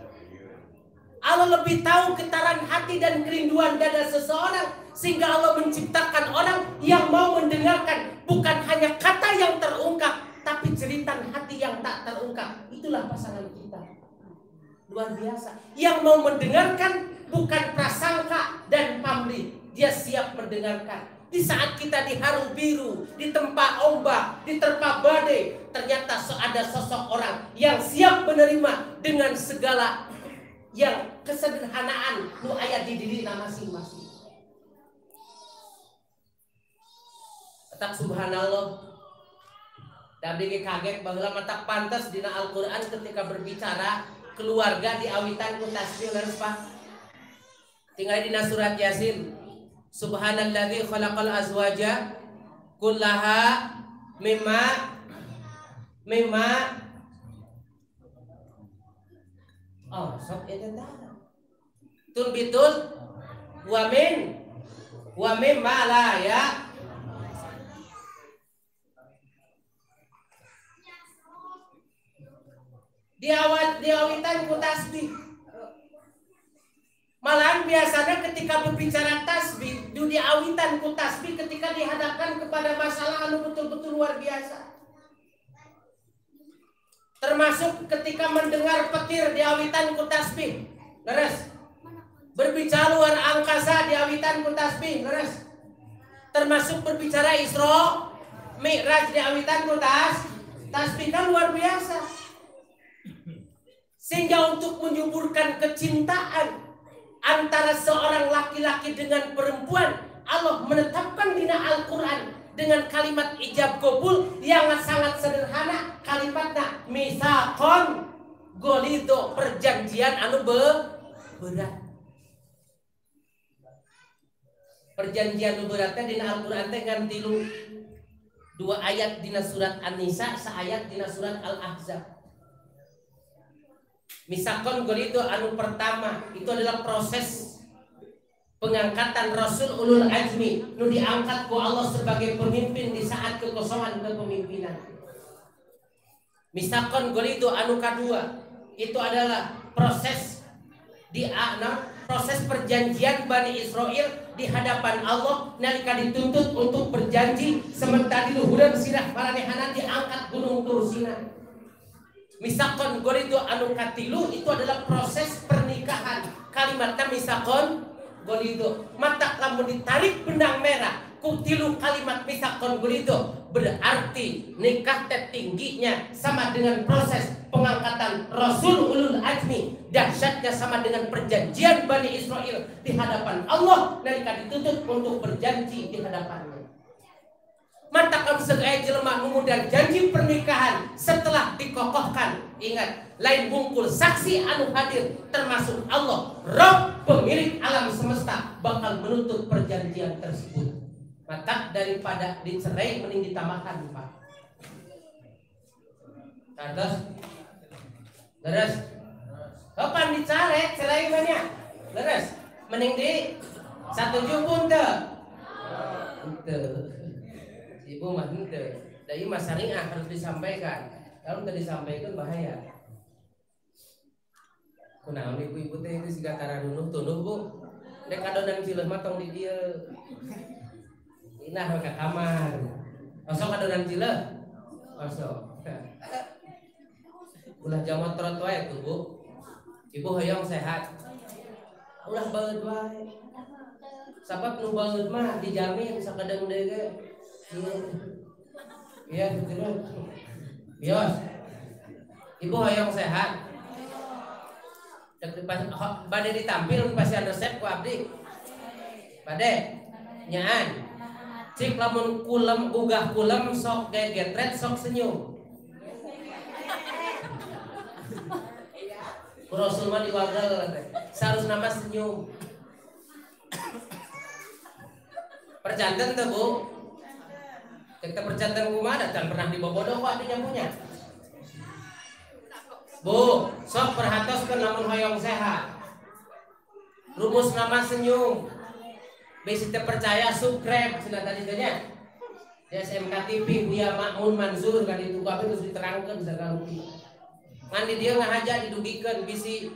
Allah lebih tahu getaran hati dan kerinduan dada seseorang sehingga Allah menciptakan orang yang mau mendengarkan bukan hanya kata yang terungkap tapi jeritan hati yang tak terungkap. Itulah pasangan kita. Luar biasa. Yang mau mendengarkan bukan prasangka dan pamrih. Dia siap mendengarkan. Di saat kita diharu biru, ditempa ombak, diterpa badai, ternyata ada sosok orang yang siap menerima dengan segala yang kesederhanaan nu aya di diri masing-masing. Tetap subhanallah. Dan abdi kaget baheula mata pantas dina Al-Qur'an ketika berbicara keluarga di awitan ku tasbih leres Pak. Tinggal dina surat Yasin. Subhanalladzi khalaqal azwaja kullaha mimma oh sok eta tah. Tunbitul wa min wa mimma la ya. Diawitan ku tasbih. Malahan biasanya ketika berbicara tasbih, diawitan ku tasbih ketika dihadapkan kepada masalah anu betul-betul luar biasa. Termasuk ketika mendengar petir diawitan ku tasbih. Leres. Berbicara luar angkasa diawitan ku tasbih, leres. Termasuk berbicara Isra Mi'raj diawitan ku tasbih kan luar biasa. Sehingga untuk menyuburkan kecintaan antara seorang laki-laki dengan perempuan, Allah menetapkan dina Al-Quran dengan kalimat ijab kabul yang sangat sederhana, kalimatnya misakon golido, perjanjian anu berat. Perjanjian anu berat teh dina Al-Quran teh ngan tilu, dua ayat dina surat An-Nisa, saayat dina surat Al-Ahzab. Misakon golido anu pertama itu adalah proses pengangkatan Rasul Ulul Azmi nu diangkat ku Allah sebagai pemimpin di saat kekosongan kepemimpinan. Misakon golido anu kadua itu adalah proses Di proses perjanjian Bani Israel di hadapan Allah nalika dituntut untuk berjanji sementara di luhureun sirah maranehana diangkat gunung Tursina. Misakon golido anu katilu itu adalah proses pernikahan. Kalimatnya misakon golido. Mata lamun ditarik benang merah ku tilu kalimat misakon golido berarti nikah tertingginya sama dengan proses pengangkatan Rasul Ulul Azmi, dahsyatnya sama dengan perjanjian Bani Israel di hadapan Allah nalika dituntut untuk berjanji di hadapannya. Mata kamu segaya jelema mengundang janji pernikahan setelah dikokohkan. Ingat, lain bungkul saksi anu hadir termasuk Allah, Rob pemilik alam semesta bakal menuntut perjanjian tersebut. Maka daripada dicerai mending ditambahkan, Pak. Terus, leres. Kapan dicare cerai banyak? Leres. Mending di satuju pun teu. Henteu. Ibu mah henteu. Da ieu mah syariah harus disampaikan. Kalau teu disampaikan bahaya. Kunaon ibu-ibu teh itu siga taradunuh tunduh, Bu. Dek kadonan cileuh mah tong di dieu. Inah ka kamar. Osok kadonan cileuh? Osok. Ulah jamotrot wae tuh, Bu. Ibu hoyong sehat. Ulah baeud wae. Sabab nu baeud mah dijamin sakedeung deui ge. Iya, gitu. Bios. Ibu hoyong sehat. Bade ditampil pasien resep ku abdi. Bade nyaan. Cik lamun kulem ugah kulem sok gegetret sok senyum. Rasul mah diwagel teh. Saharusna mah senyum. Perjanten teh, Bu. Kita perjanten kumaha dan pernah dibobodoh kok adinya punya. Bu, sok perhatoskeun lamun hoyong sehat. Rumus nama senyum. Bisi teu percaya subscribe cenah tadi teh nya. Di SMK TV Buya Makmun Mansur kan itu kabeh geus diterangkeun sagala rupi. Ngan di dieu ngahaja didugikeun bisi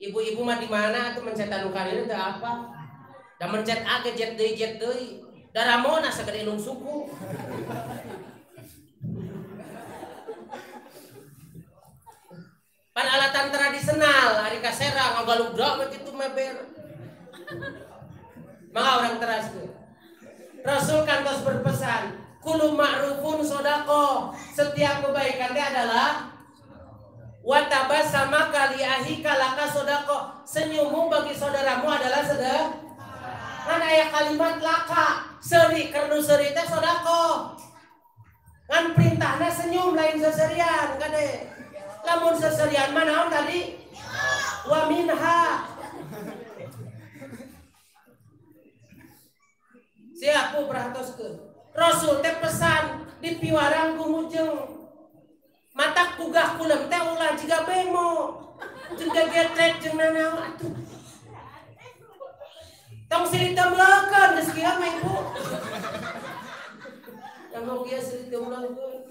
ibu-ibu mah di mana atuh mencet anu ka dieu teu apa. Da mencet A ke jet deui jet deui. Da ramona sagede indung suku. Pan alatan tradisional hari kasera ngagaludra mah kitu meber. Maka orang teras tuh. Rasul kantos berpesan, kulu ma'rufun sodako. Setiap kebaikan teh adalah watabasama kali ahika laka sodako. Senyummu bagi saudaramu adalah sedekah. Ngan aya kalimat laka, seri karena seri teh sodako. Ngan perintahna senyum lain seserian kade. Lamun seserian mah naon tadi? Wa minha. Siap bu perhatoskeun. Rasul teh pesan di piwarang gumujeng. Mata kugah kulem teh ulah jiga bemo. Jeung gegetrek jeung nanaon atuh. Tong silih temlekeun geus kieu mah ibu. Tong kieu silih temlekeun.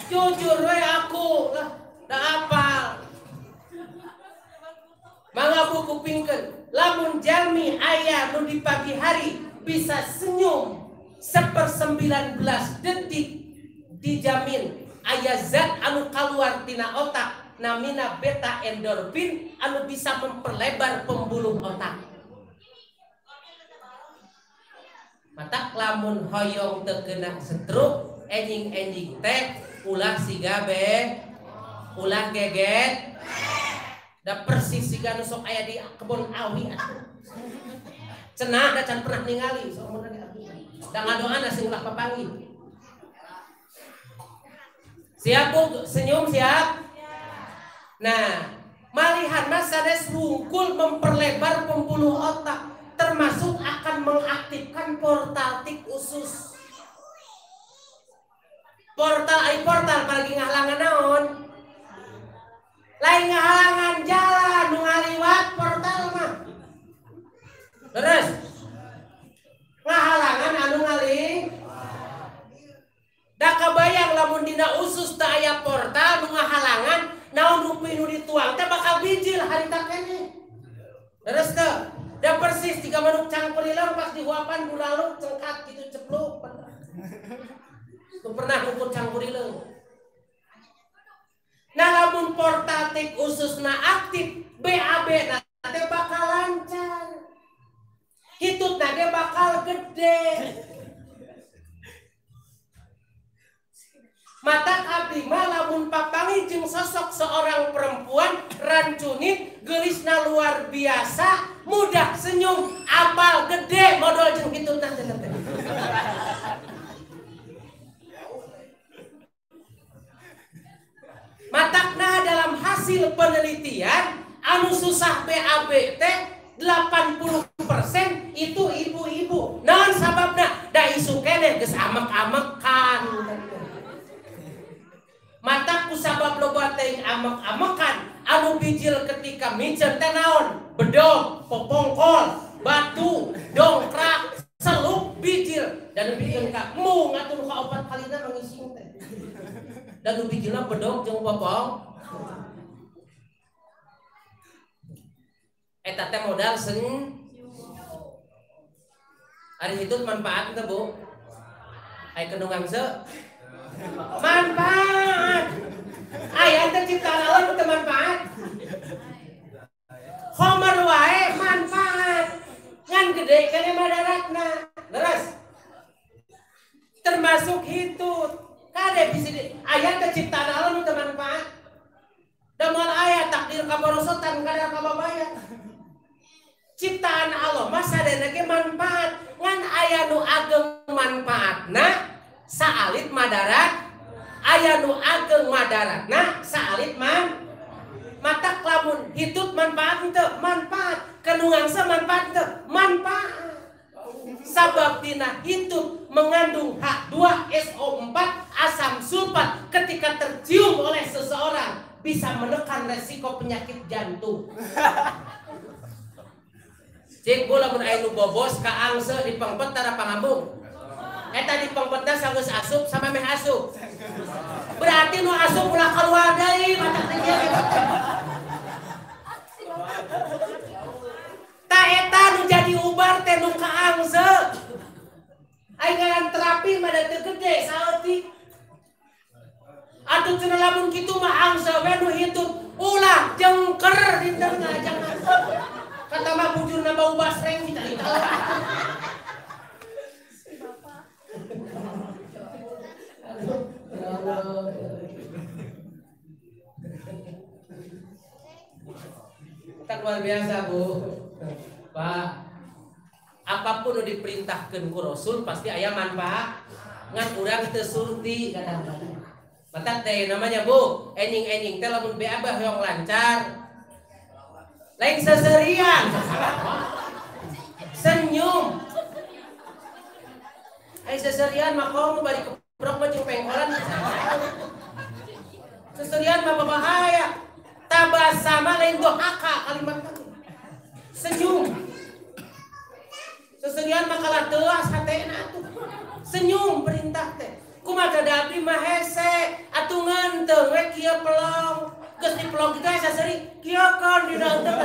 Jujur we aku lah, da apal. Mangga bu kupingkeun, lamun jalmi aya nu di pagi hari bisa senyum 1/19 detik dijamin aya zat anu kaluar tina otak namina beta endorfin anu bisa memperlebar pembuluh otak. Matak lamun hoyong teu kena stroke enjing-enjing teh ulah siga be ulah geget da persis siga nu sok aya di kebon awi atuh. Cenah da can pernah ningali sok mun da ngadoana sing ulah papanggih. Siap Bu, senyum siap? Nah, malihan mah sanes wungkul memperlebar pembuluh otak termasuk akan mengaktifkan portal tik usus. Portal ai portal palagi ngahalangan naon? Lain ngahalangan jalan nu ngaliwat portal mah. Terus ngahalangan anu ngali. Da kabayang lamun dina usus teu aya portal nu ngahalangan naon rupi nu dituang teh bakal bijil harita keneh. Terus teu? Da persis tiga manuk cangkurileung pas dihuapan bulaluk cengkat gitu cepluk. Itu pernah ngukur cangkurileung. Nah lamun portatik ususna aktif BAB na teh bakal lancar. Hitutna ge bakal gede. Mata abdi mah lamun papanggih jeung sosok seorang perempuan rancunit geulisna luar biasa, mudah senyum, apal gede modal jeung hitutna teh. Matakna dalam hasil penelitian anu susah BAB teh 80% itu ibu-ibu. Naon sababna? Da isu keneh geus amek-amekan. Mata ku sabab loba teuing amek-amekan anu bijil ketika miceun teh naon? Bedog, popongkol, batu, dongkrak, seluk, bijil. Dan bijil ka mung atuh nu kaopat kalina mangising teh. Dan nu bijilna bedog jeung popong. Eta teh modal sen. Ari hitut manfaat teh Bu? Ai kendungan se? Manfaat. Aya teh ciptaan Allah teh manfaat. Khomer wae manfaat. Ngan gede kana madaratna. Leres. Termasuk hitut. Kade bisi aya teh ciptaan Allah teh manfaat. Da moal aya takdir kaborosotan kada kababaya. Ciptaan Allah mah sadayana ge manfaat. Ngan aya nu ageng manfaatna saalit madarat, aya nu ageng madaratna saalit man. Matak lamun hitut manfaat teu manfaat, kendungan se manfaat teu manfaat. Sabab dina hitut mengandung H2SO4 asam sulfat ketika tercium oleh seseorang bisa menekan resiko penyakit jantung. Cik bu lamun aya nu bobos ka angse di pengpet tara pangambung. Eta di pengpetna sanggeus asup sama meh asup. Berarti nu asup ulah kaluar deui mata teh ieu. Ta eta nu jadi ubar teh nu ka angse. Aing ngaran terapi mah da teu gede saeutik. Atuh cenah lamun kitu mah angse we nu hitut ulah jengker dinten ngajang. Kata mah bujurna bau basreng kita. Kita luar biasa Bu. Pak, apapun nu diperintahkeun ku Rasul pasti aya manfaat. Ngan urang teu surti kadang-kadang. Matak teh namanya Bu, enjing-enjing teh lamun BAB hoyong lancar. Lain seserian. Senyum. Ai seserian mah komo bari keprok mah jeung pengkolan. Seserian mah bahaya. Tabasama lain dohaka kalimat senyum. Seserian mah kalah teuas hatena atuh. Senyum perintah teh. Kumaha da abdi mah hese atuh nganteung we kieu pelong. Geus dipelong kitu seseri kieu kan dina teh.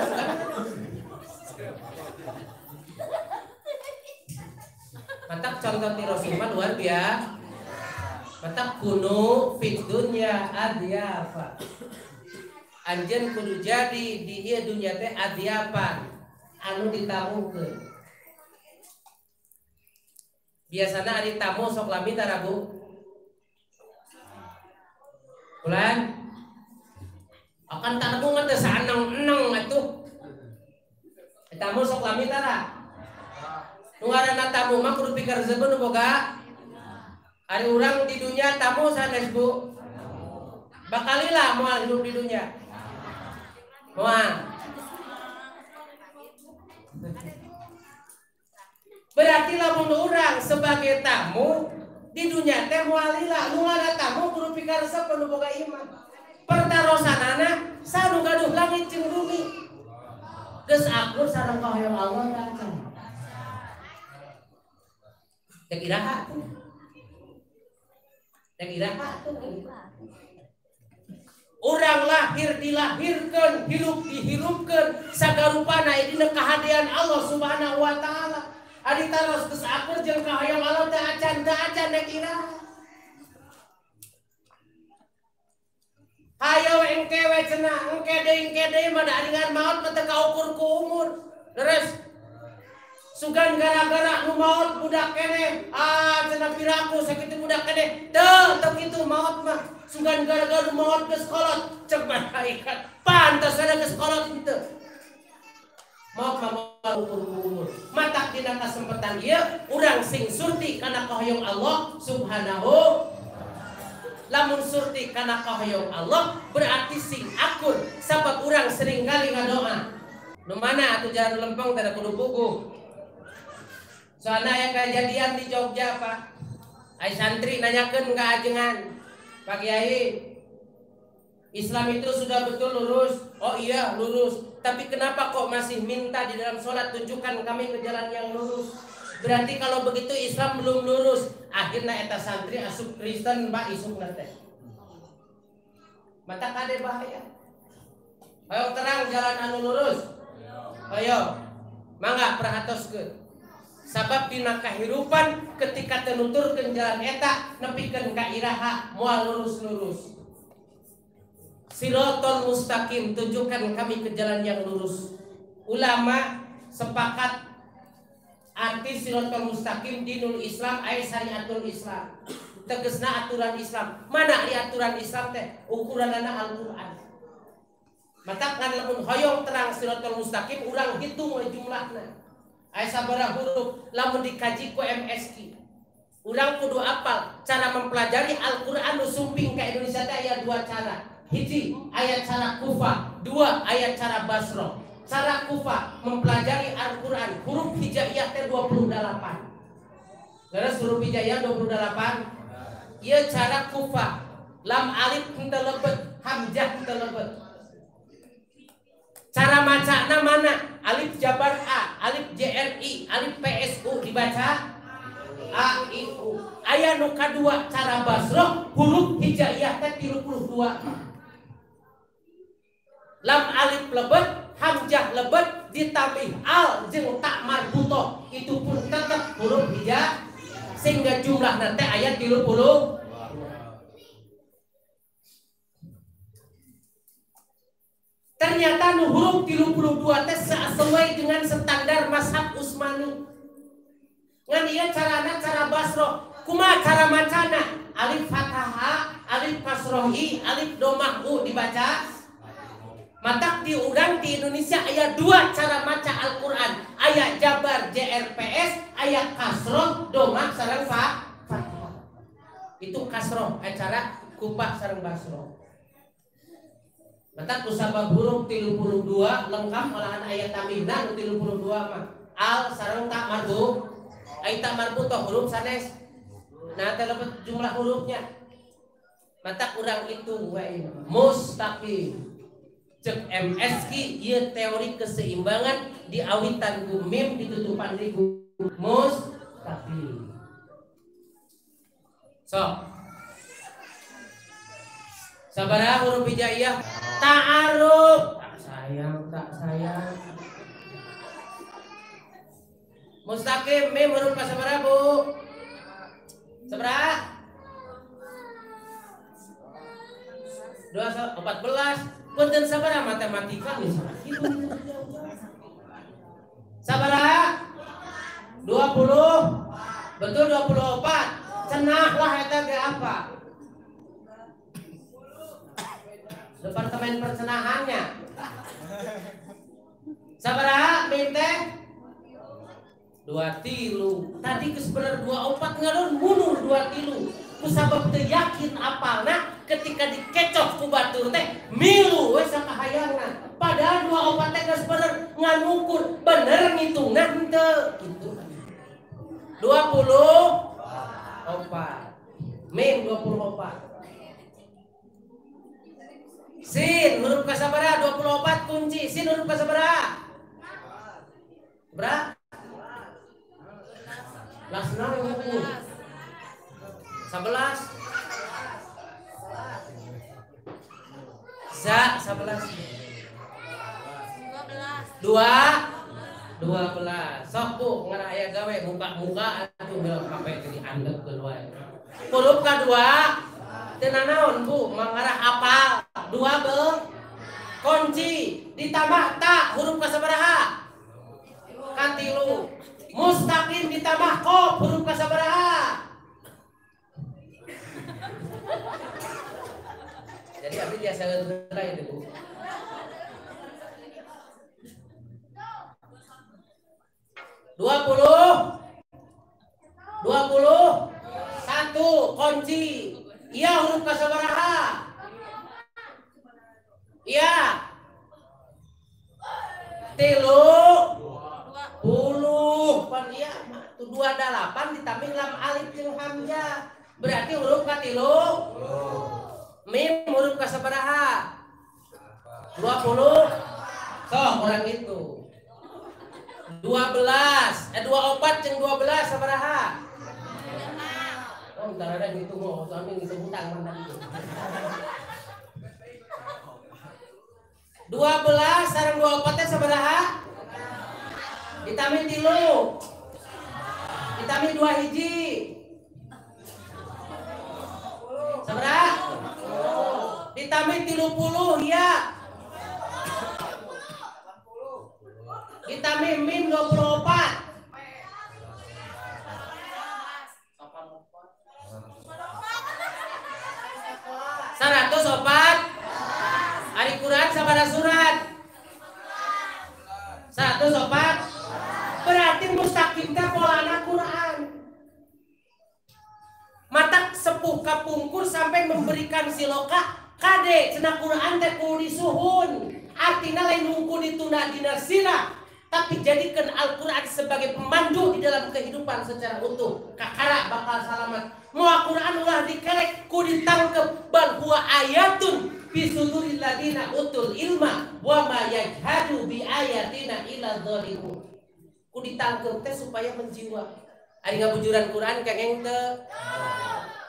Matak contoh ti Rasul mah luar biasa. Matak kunu fid dunya adyafa. Anjeun kudu jadi di ieu dunya teh adyapan anu ditamukeun. Biasana ari tamu sok lami tara Bu? Bulan akan tamu mah teu saeneng-eneng atuh. Tamu sok lami tara? Nu ngaranna tamu mah kudu pikaresepeun nu boga. Ari urang di dunya tamu sanes Bu? Bakalila moal hidup di dunya. Moal. Berarti lamun urang sebagai tamu di dunia teh moal lila. Nu ngaranna tamu kudu pikaresep nu boga iman. Pertarosanana sanu gaduh langit jeung bumi. Geus akur sareng kahoyong Allah tah. Dek iraha tuh. Dek iraha tuh. Urang lahir dilahirkan, hirup dihirupkeun, sagarupana dina kahadean Allah Subhanahu wa taala. Ari taros geus akur jeung kahayang Allah teh acan teu acan rek iraha. Hayo engke we cenah, engke deui mah da aringan maot mah teu kaukur ku umur. Terus sugan gara-gara nu maot budak keneh, ah cenah piraku sakitu budak keneh, teu teu kitu maot mah. Sugan gara-gara nu maot geus kolot, cek malaikat. Pantes ada geus kolot henteu. Maot mah moal ukur ku umur. Matak dina kasempetan ieu urang sing surti kana kahoyong Allah Subhanahu. Lamun surti kana kahoyong Allah berarti sing akur sabab urang sering kali ngadoa. Nu mana atuh jalan lempeng teh kudu puguh. Soalna aya kejadian di Jogja, Pak. Ai santri nanyakeun ka ajengan, Pak Kiai, Islam itu sudah betul lurus. Oh iya, lurus. Tapi kenapa kok masih minta di dalam sholat tunjukkan kami ke jalan yang lurus? Berarti kalau begitu Islam belum lurus. Akhirnya eta santri asup Kristen Pak isukna teh. Mata kade bahaya. Ayo terang jalan anu lurus. Ayo. Mangga perhatoskeun. Sabab dina kahirupan ketika tenuturkeun jalan eta nepikeun ka iraha moal lurus-lurus. Siratal mustaqim, tunjukkan kami ke jalan yang lurus. Ulama sepakat arti siratal mustaqim dinul Islam ay syariatul Islam. Tegesna aturan Islam. Mana di aturan Islam teh? Ukuranana Al-Qur'an. Matakan lamun hoyong terang siratal mustaqim urang hitung we jumlahna. Aya sabaraha huruf lamun dikaji ku MSQ. Urang kudu apal cara mempelajari Al-Qur'an nu sumping ka Indonesia teh aya dua cara. Hiji ayat cara Kufah, dua ayat cara Basro. Cara Kufah mempelajari Al-Quran huruf hijaiyah teh 28. Terus huruf hijaiyah 28. Ieu cara Kufah, lam alif henteu lebet, hamzah henteu lebet. Cara macana mana? Alif jabar A, alif JRI, alif PSU dibaca A I U. Aya nu kadua cara Basro huruf hijaiyah teh 32. Lam alif lebet, hamzah lebet, ditambah al jeung tak marbutoh, itu pun tetap huruf hijau sehingga jumlah nanti ayat 30. Ternyata nu huruf 32 teh sesuai dengan standar mazhab Utsmani. Ngan ieu carana cara Basro, kumaha cara macana? Alif fathah, alif kasrohi, alif domah u dibaca. Matak di urang di Indonesia aya dua cara maca Al-Qur'an, aya jabar JRPS, aya kasroh domah sareng fathah. Itu kasroh cara Kufah sareng Basro. Matak kusabab huruf 32 lengkap malahan aya tamihna 32 mah. Al sareng tak marbu, ai tak marbu toh huruf sanes. Nah, teh lebet jumlah hurufnya. Matak urang itu we mustaqim. Cek MSQ ieu teori keseimbangan diawitan ku mim ditutupan ribu mustaqim. So sabaraha huruf hijaiyah? Ta'aruf. Tak sayang, tak sayang. Mustaqim mim huruf sabaraha, Bu? Sabaraha? 2 14. Punten sabaraha matematika misalnya gitu. Sabaraha? 20. Betul 24. Cenah lah eta ge apa? Departemen percenahannya. Sabaraha mim teh? 2 tilu. Tadi geus bener 24 ngalor mundur 2 tilu. Kusabab teu yakin apalna ketika dikecoh ku batur teh milu we sakahayangna. Padahal 24 teh geus bener ngan ngukur bener ngitungna henteu kitu. 24. Mim 24. Sin huruf kasabaraha 24 kunci. Sin huruf kasabaraha? Berapa? Lasna ngukur. 11. Bisa 11. 2 12. Sok bu ngarah aya gawe muka-muka atuh bilang HP jadi andepkeun wae. Huruf kadua teu nanaon bu mangarah apal 2 be kunci ditambah ta huruf kasabaraha? Katilu. Mustaqim ditambah qof huruf kasabaraha? Jadi abdi biasa heula itu bu. 20 21 kunci. Iya huruf kasabaraha? Iya. 30 pan iya mah 28 ditambah lam alif jeung hamzah. Berarti huruf katilu. Mim huruf kasabaraha? 20. Sok kurang itu. 12, 24 jeung 12 sabaraha? Oh, entar ada ngitung oh, suami ngitung hutang mana itu. 12 sareng 24 teh sabaraha? Ditambah 3. Ditambah 2 hiji. Sabaraha? Ditambah 30 ya. Ditambah min 24. 104. Ari Quran sabaraha surat? 104. Berarti mustaqim teh polana Quran. Matak sepuh kapungkur sampai memberikan siloka kade cenah Quran teh kudu disuhun. Artina lain hungkul ditunda dina sirah, tapi jadikan Al-Quran sebagai pemandu di dalam kehidupan secara utuh. Kakara bakal selamat. Mau Quran ulah dikerek, ku ditangkep. Bal huwa ayatun fi suduril ladina utul ilma wa ma yajhadu bi ayatina illa dzalimun. Ku ditangkep teh supaya menjiwa. Ari ngabujuran Quran kengeng teu.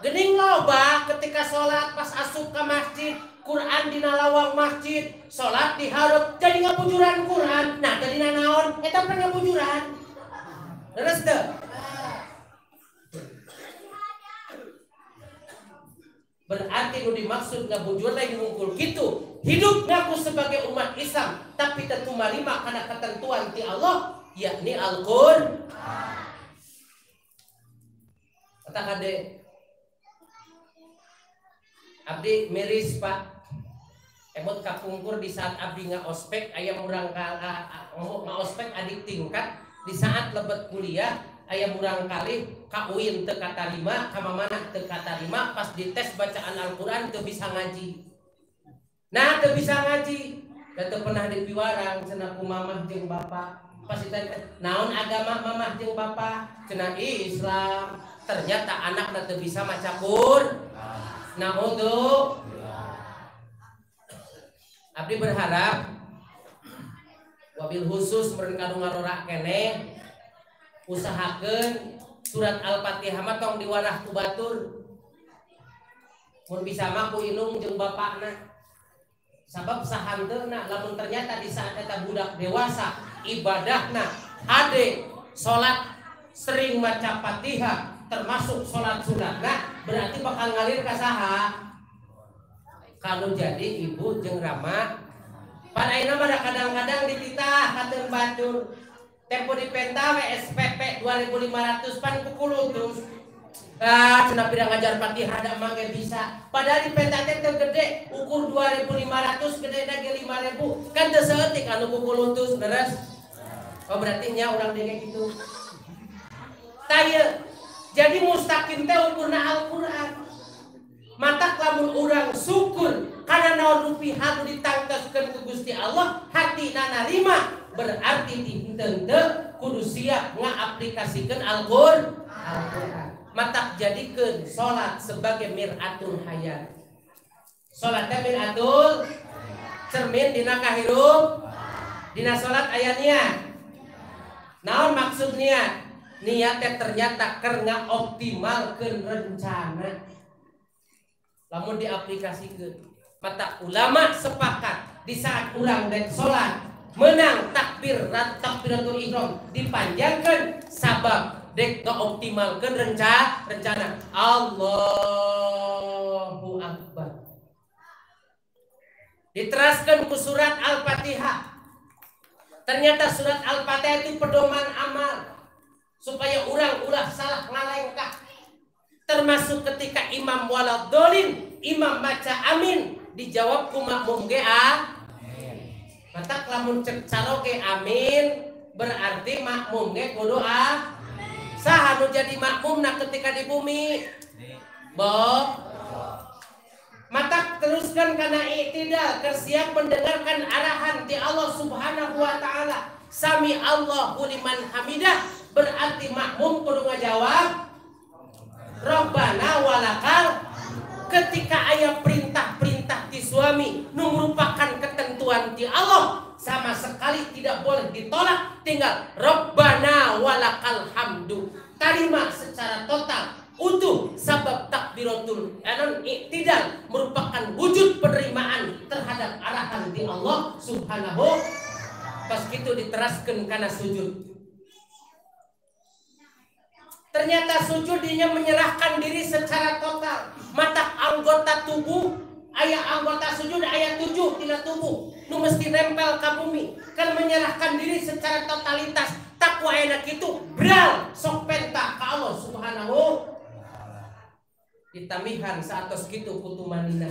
Geuning loba ketika salat pas asup ka masjid, Quran dina lawang masjid, salat dihareup jadi ngabujuran Quran. Nah, tadi naon? Eta mah ngabujuran. Leres teu? Berarti nu dimaksud ngabujur lain ngungkul kitu. Hidup ngaku sebagai umat Islam, tapi tentu marima kana ketentuan ti Allah, yakni Al-Qur'an. Kata kade abdi miris pak, emot kapungkur di saat abdi ngaospek aya murang ngaospek adik tingkat di saat lebet kuliah aya murang kali ka UIN teu katarima ka mamana teu katarima pas dites bacaan Al-Qur'an teu bisa ngaji. Nah teu bisa ngaji da teu pernah dipiwarang cenah ku mamah jeung bapak. Pas ditanya naon agama mamah jeung bapak cenah Islam. Ternyata anakna teu bisa maca Qur'an. Nah untuk abdi berharap wabil khusus meureun kanu ngarora keneh usahakeun surat Al-Fatihah mah tong diwarah ku batur. Mun bisa mah ku indung jeung bapakna. Sabab sahanteuna lamun ternyata di saat eta budak dewasa ibadahna hade salat sering maca Fatihah termasuk salat sunatna berarti bakal ngalir ka saha? Kalau jadi ibu jeung rama pan ayeuna mah kadang-kadang dititah kateun batur tempo dipenta we SPP 2500 pan kukulutus. Ah cenah pira ngajar Fatihah da mah ge bisa padahal dipenta teh teu gede ukur 2500 gedena ge 5000 kan teu saeutik anu kukulutus beres. Oh berarti nya urang denge kitu. Tah jadi mustaqim teh ukurna Al-Qur'an. Matak lamun urang syukur karena naon rupi hanu ditangkeskeun ku Gusti Allah, hatina narima berarti henteu kudu siap ngaaplikasikeun Al-Qur'an. Matak jadikeun salat sebagai miratul hayat. Salat teh miratul cermin dina kahirup, dina salat aya niat. Naon maksud niat? Niatnya ternyata keur ngaoptimalkeun rencana. Lamun diaplikasikeun. Mata ulama sepakat di saat urang dek salat menang takbir takbiratul ihram dipanjangkan sabab dek ngoptimalkeun rencana Allahu Akbar. Diteraskan ku surat Al-Fatihah. Ternyata surat Al-Fatihah itu pedoman amal supaya urang ulah salah ngalengkah. Termasuk ketika imam waladolin, imam baca amin, dijawab ku makmum ge Mata lamun cek caroge amin berarti makmum ge kudu a. Saha nu jadi makmumna ketika di bumi? Bo. Mata teruskan karena i'tidal, kersiap mendengarkan arahan di Allah Subhanahu wa taala. Sami Allahu liman hamidah berarti makmum kudu ngajawab Rabbana walakal. Ketika ayat perintah-perintah di suami nu merupakan ketentuan di Allah sama sekali tidak boleh ditolak, tinggal Rabbana walakal hamdu, terima secara total utuh sabab takbiratul i'tidal merupakan wujud penerimaan terhadap arahan di Allah Subhanahu. Pas gitu diteraskan karena sujud. Ternyata sujudnya menyerahkan diri secara total. Mata anggota tubuh, ayat anggota sujud ayat 7 tina tubuh nu mesti nempel ka bumi. Kan menyerahkan diri secara totalitas. Takwa enak itu bral sok penta ka Allah Subhanahu. Ditamihan saatos kitu ku tumanina.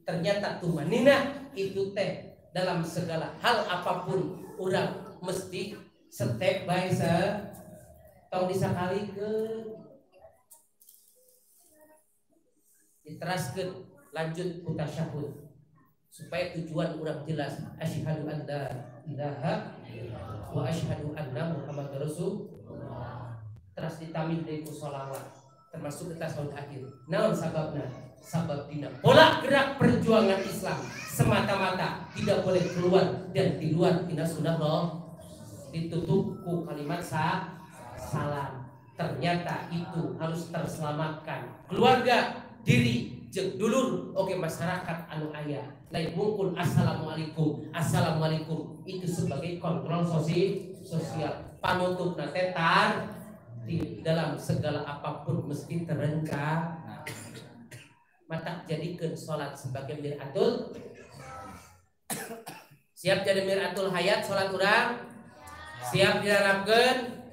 Ternyata tumanina itu teh dalam segala hal apapun urang mesti step by step. Tong disakalikeun diteraskeun lanjut ku tasyahud supaya tujuan urang jelas. Asyhadu an la ilaha wa asyhadu anna muhammadar rasulullah. Teras ditamih deui ku sholawat termasuk ke tasyahud akhir. Naon sababna? Sabab dina pola gerak perjuangan Islam semata-mata tidak boleh keluar dan di luar tina sunnah roh. Ditutup ku kalimat salam. Ternyata itu harus terselamatkan keluarga, diri, jeung dulur, oke masyarakat anu aya. Lain mungkul assalamualaikum, assalamualaikum itu sebagai kontrol sosial. Panutupna teh di dalam segala apapun mesti terencana. Mata jadikeun salat sebagai miratul. Siap jadi miratul hayat salat urang? Siap diharapkeun?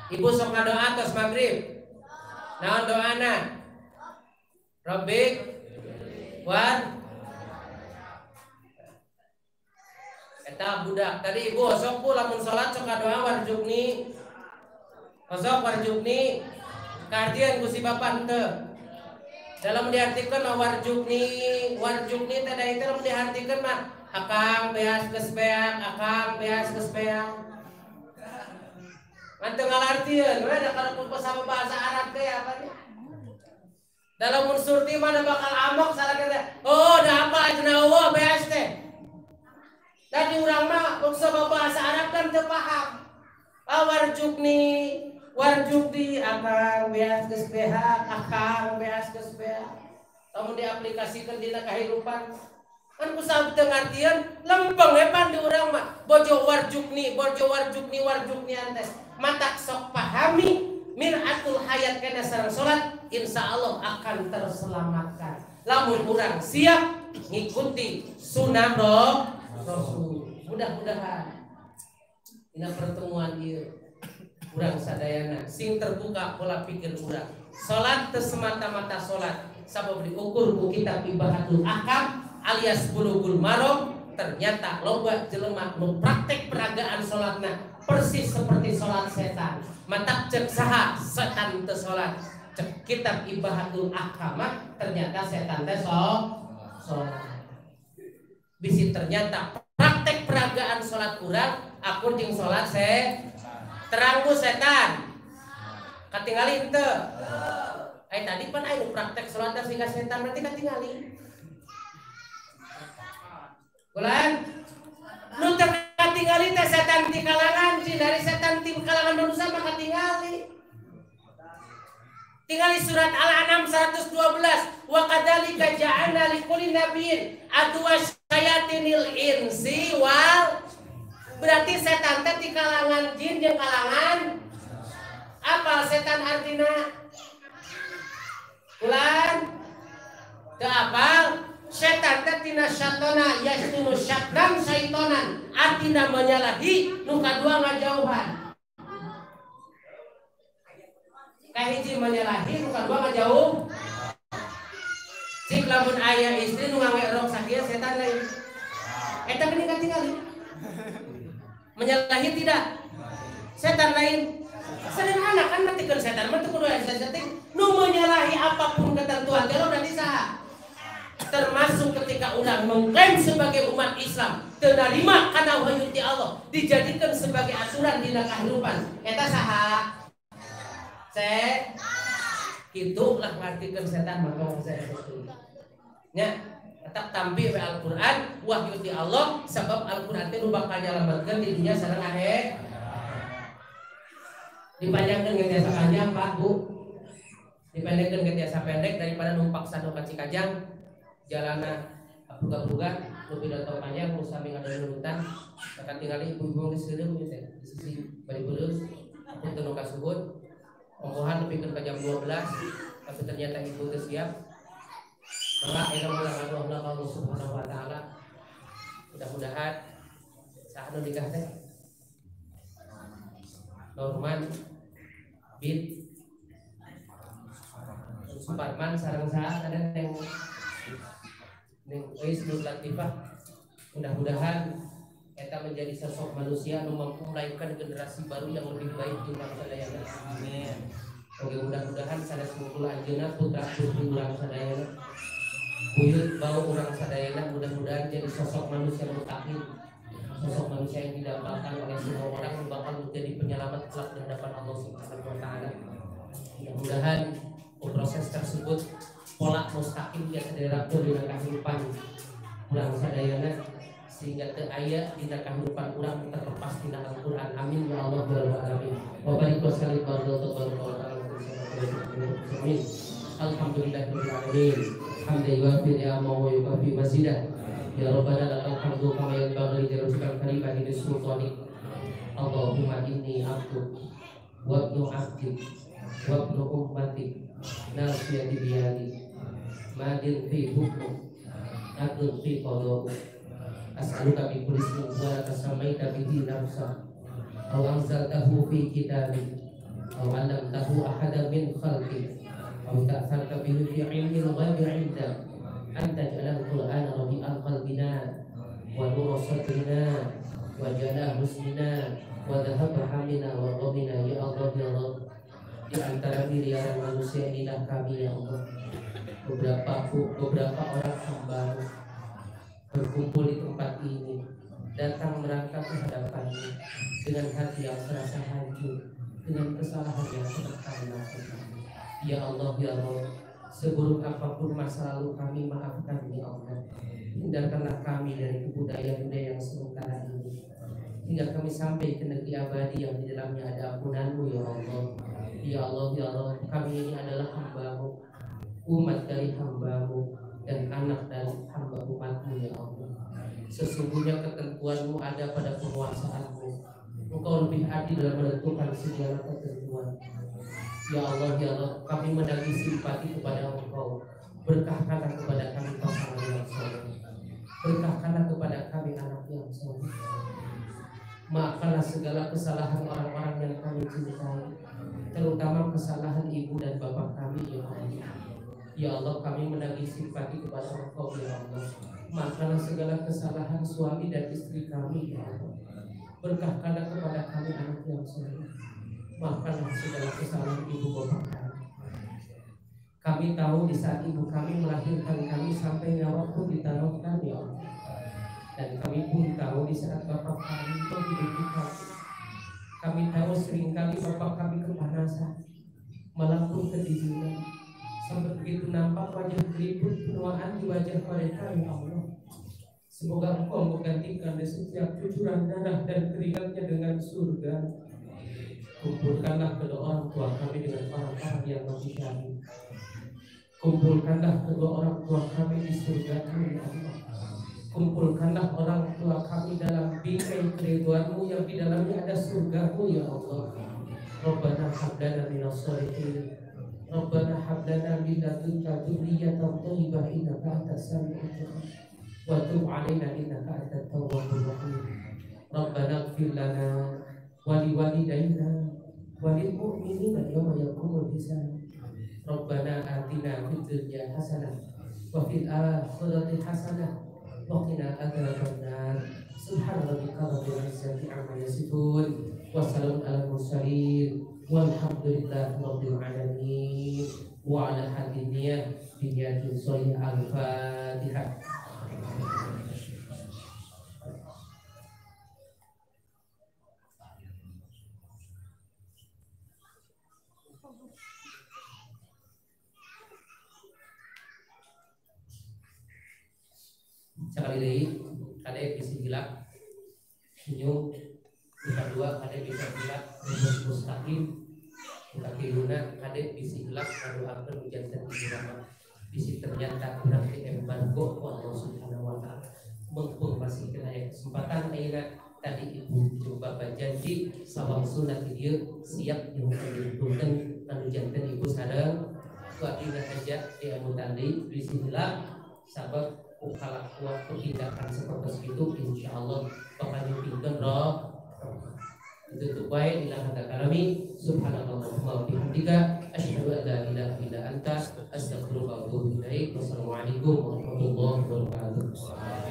Ibu sok ngadoa tos maghrib. Naon doana? Rabbik war. Eta budak tadi ibu sok bu lamun salat sok ngadoa warjukni. Sok warjukni. Kaartian ku si bapak henteu. Dalam diartikeun warjukni, warjukni teh da itu lamun diartikeun mah akang beas geus beak, akang beas geus beak. Manteu ngalartieun we da kalau sama bahasa Arab teh apa nya. Dalam unsur ti mana bakal amok salah kita. Oh, da apa cenah eueuh beas teh. Da di urang mah bangsa bahasa Arab kan teu paham. Ah warjukni, warjukni akang beas geus beak, akang beas geus beak. Lamun diaplikasikeun dina kahirupan kan ku teu ngartieun lempeng we pan di urang mah bojo warjukni, bojo warjukni, warjukni antes. Mata sok pahami miratul hayat kena sareng salat insya Allah akan terselamatkan. Lamun urang siap ngikuti sunnah Rasul. Mudah-mudahan dina pertemuan ieu urang sadayana sing terbuka pola pikir urang. Salat teu semata-mata salat sabab diukur ku kitab Ibahatul Ahkam alias Bulughul Maram. Ternyata loba jelema nu praktek peragaan salatna persis seperti salat setan. Matak cek saha setan teu salat. Cek kitab Ibahatul Ahkam ternyata setan teh salat. Bisi ternyata praktek peragaan salat urang akur jeung salat terang ku setan. Katingali henteu? Ai tadi pan aya praktek salat sehingga setan berarti katingali. Ulan, nu teu katingali teh setan ti kalangan jin, dari setan ti kalangan manusia mah katingali. Tinggal di surat Al-An'am 112, wa kadzalika ja'alna likulli nabiyyin aduwwa syayatinil insi wal. Berarti setan teh di kalangan jin jeung kalangan apa setan artina? Ulan teu apal? Setan teh tina syatona yastunu syatnan syaitonan, artina menyalahi, nu kadua ngajauhan. Kahiji menyalahi, nu kadua ngajauh. Cik lamun aya istri nu ngawe rok sakieu setan lain. Eta geuning katingali. Menyalahi tidak? Setan lain. Sederhana kan nanti setan mah teu kudu aya setan. Nu menyalahi apapun ketentuan teh berarti saha? Termasuk ketika orang mengklaim sebagai umat Islam, menerima karena wahyu ti Allah dijadikan sebagai aturan dina kehidupan. Eta saha? Se kitu lah ngartikeun setan maka saya nya tetap tampi we Al-Qur'an wahyu ti Allah sebab Al-Qur'an teh nu bakal nyalametkeun di dunia sareng akhirat. Dipanjangkeun ge tiasa panjang Pak Bu. Dipendekkeun ge tiasa pendek daripada numpak sanu ka Cikajang jalana buka-buka nu pidato panjang nu sami ngadonutan maka tingali ibu-ibu geus seureum ieu teh di sisi bari beureuh aku teu nu kasebut ongkohan nepikeun ka jam 12 tapi ternyata ibu teu siap maka ayeuna ulang Allah Allah Subhanahu wa taala mudah-mudahan saha nu nikah teh Norman bin Suparman sareng saha ada yang Neng Ois Nur Latifah, mudah-mudahan kita menjadi sosok manusia yang mampu melahirkan generasi baru yang lebih baik di bangsa sadayana. Amin. Oke, mudah-mudahan sanes mungkul anjeunna putra putri urang sadayana, buyut bau urang sadayana, mudah-mudahan jadi sosok manusia mutakin, sosok manusia yang didambakan oleh semua orang, bakal menjadi penyelamat kelak di hadapan Allah Subhanahu wa taala. Mudah-mudahan proses tersebut pola mustaqim biasa diterapkan dina kehidupan urang sadayana sehingga teu aya dina kehidupan urang terlepas dina Al-Qur'an. Amin ya Allah ya rabbal alamin. Wa barik wa sallim wa amin. Alhamdulillahirabbil alamin. Hamdan yuwafi ni'amahu wa yukafi mazidah. Ya rabbana lakal hamdu kama yanbaghi li jalali karimati sultanik. Allahumma inni abduk wa ibnu abdik wa ibnu ummatik nasiyati biyadi madin fi hukmu adlun fi qada'u as'aluka bi kulli ismin huwa laka samaita bihi nafsak aw anzaltahu fi kitabik aw 'allamtahu ahadan min khalqik aw ta'tharta bihi fi 'ilmil ghaibi 'indak an taj'alal qur'ana rabi'a qalbina wa nura sadrina wa jala husnina wa dhahaba hamina wa ghamina. Ya Allah ya Rabb, di antara miliaran manusia inilah kami ya Allah, beberapa orang hamba berkumpul di tempat ini, datang merangkak ke hadapanmu dengan hati yang serasa hancur, dengan kesalahan yang pernah kami lakukan. Ya Allah ya Rabb, seburuk apapun masa lalu kami, maafkan ya Allah. Hindarkanlah kami dari kebudayaan-budaya yang sementara ini, hingga kami sampai ke negeri abadi yang di dalamnya ada ampunanmu ya Allah. Ya Allah ya Allah, kami ini adalah hambamu, umat dari hambamu, dan anak dari hamba umatmu ya Allah. Sesungguhnya ketentuanmu ada pada penguasaanmu. Engkau lebih adil dalam menentukan segala ketentuan. Ya Allah ya Allah, kami menagih simpati kepada Engkau. Berkahkanlah kepada kami pasangan yang soleh, berkahkanlah kepada kami anak yang soleh. Maafkanlah segala kesalahan orang-orang yang kami cintai, terutama kesalahan ibu dan bapak kami ya Allah. Ya Allah, kami menagih simpati kepada Engkau ya Allah. Maafkanlah segala kesalahan suami dan istri kami ya Allah. Berkahkanlah kepada kami anak yang soleh. Maafkanlah segala kesalahan ibu bapak kami. Kami tahu di saat ibu kami melahirkan kami sampai nyawa pun ditaruhkan ya Allah. Dan kami pun tahu di saat bapak kami menghidupi kami. Kami tahu seringkali bapak kami kepanasan, malam pun kedinginan, sampai begitu nampak wajah keriput penuaan di wajah mereka ya Allah. Semoga Engkau menggantikan di setiap cucuran darah dan keringatnya dengan surga. Kumpulkanlah kedua orang tua kami dengan orang-orang yang mati syahid. Kumpulkanlah kedua orang tua kami di surga-Mu ya Allah. Kumpulkanlah orang tua kami dalam bingkai keridhaan-Mu yang di dalamnya ada surga-Mu ya Allah. Rabbana hab lana minas sholihin. Rabbana hab lana min ladunka dzurriyyatan thayyibah innaka antas samiul du'a. Wa tub 'alaina innaka antat tawwabur rahim. Rabbana ighfir lana wa liwalidayna wa lil mu'minina yawma yaqumul hisab. Rabbana atina fid dunya hasanah wa fil akhirati hasanah wa qina adzabannar. Subhana rabbika rabbil izzati amma yasifun wa salamun alal mursalin walhamdulillahi rabbil alamin. Wa ala hadiniyah biniyatin sholihah. Al-Fatihah. Sekali lagi, kalian bisa hilap senyum, buka dua, kalian bisa hilap rumus mustaqim, buka tiluna, kalian bisa hilap ngadoakeun janten ibu bisi ternyata urang di embargo ku Allah Subhanahu wa taala. Mumpung masih kena kesempatan ayeuna tadi ibu jeung bapak janji sawang sunat di dieu siap nyuhunkeun punten anu janten ibu sareng ku abdina aja di Abu Tali bisi hilap sabab kalakuan tindakan seperti itu insya Allah bakal nyumpingkeun roh. Ditutup bae ila hadza kalami subhanakallahumma wa bihamdika asyhadu an la ilaha illa anta astaghfiruka wa atubu ilaik. Wassalamualaikum warahmatullahi wabarakatuh.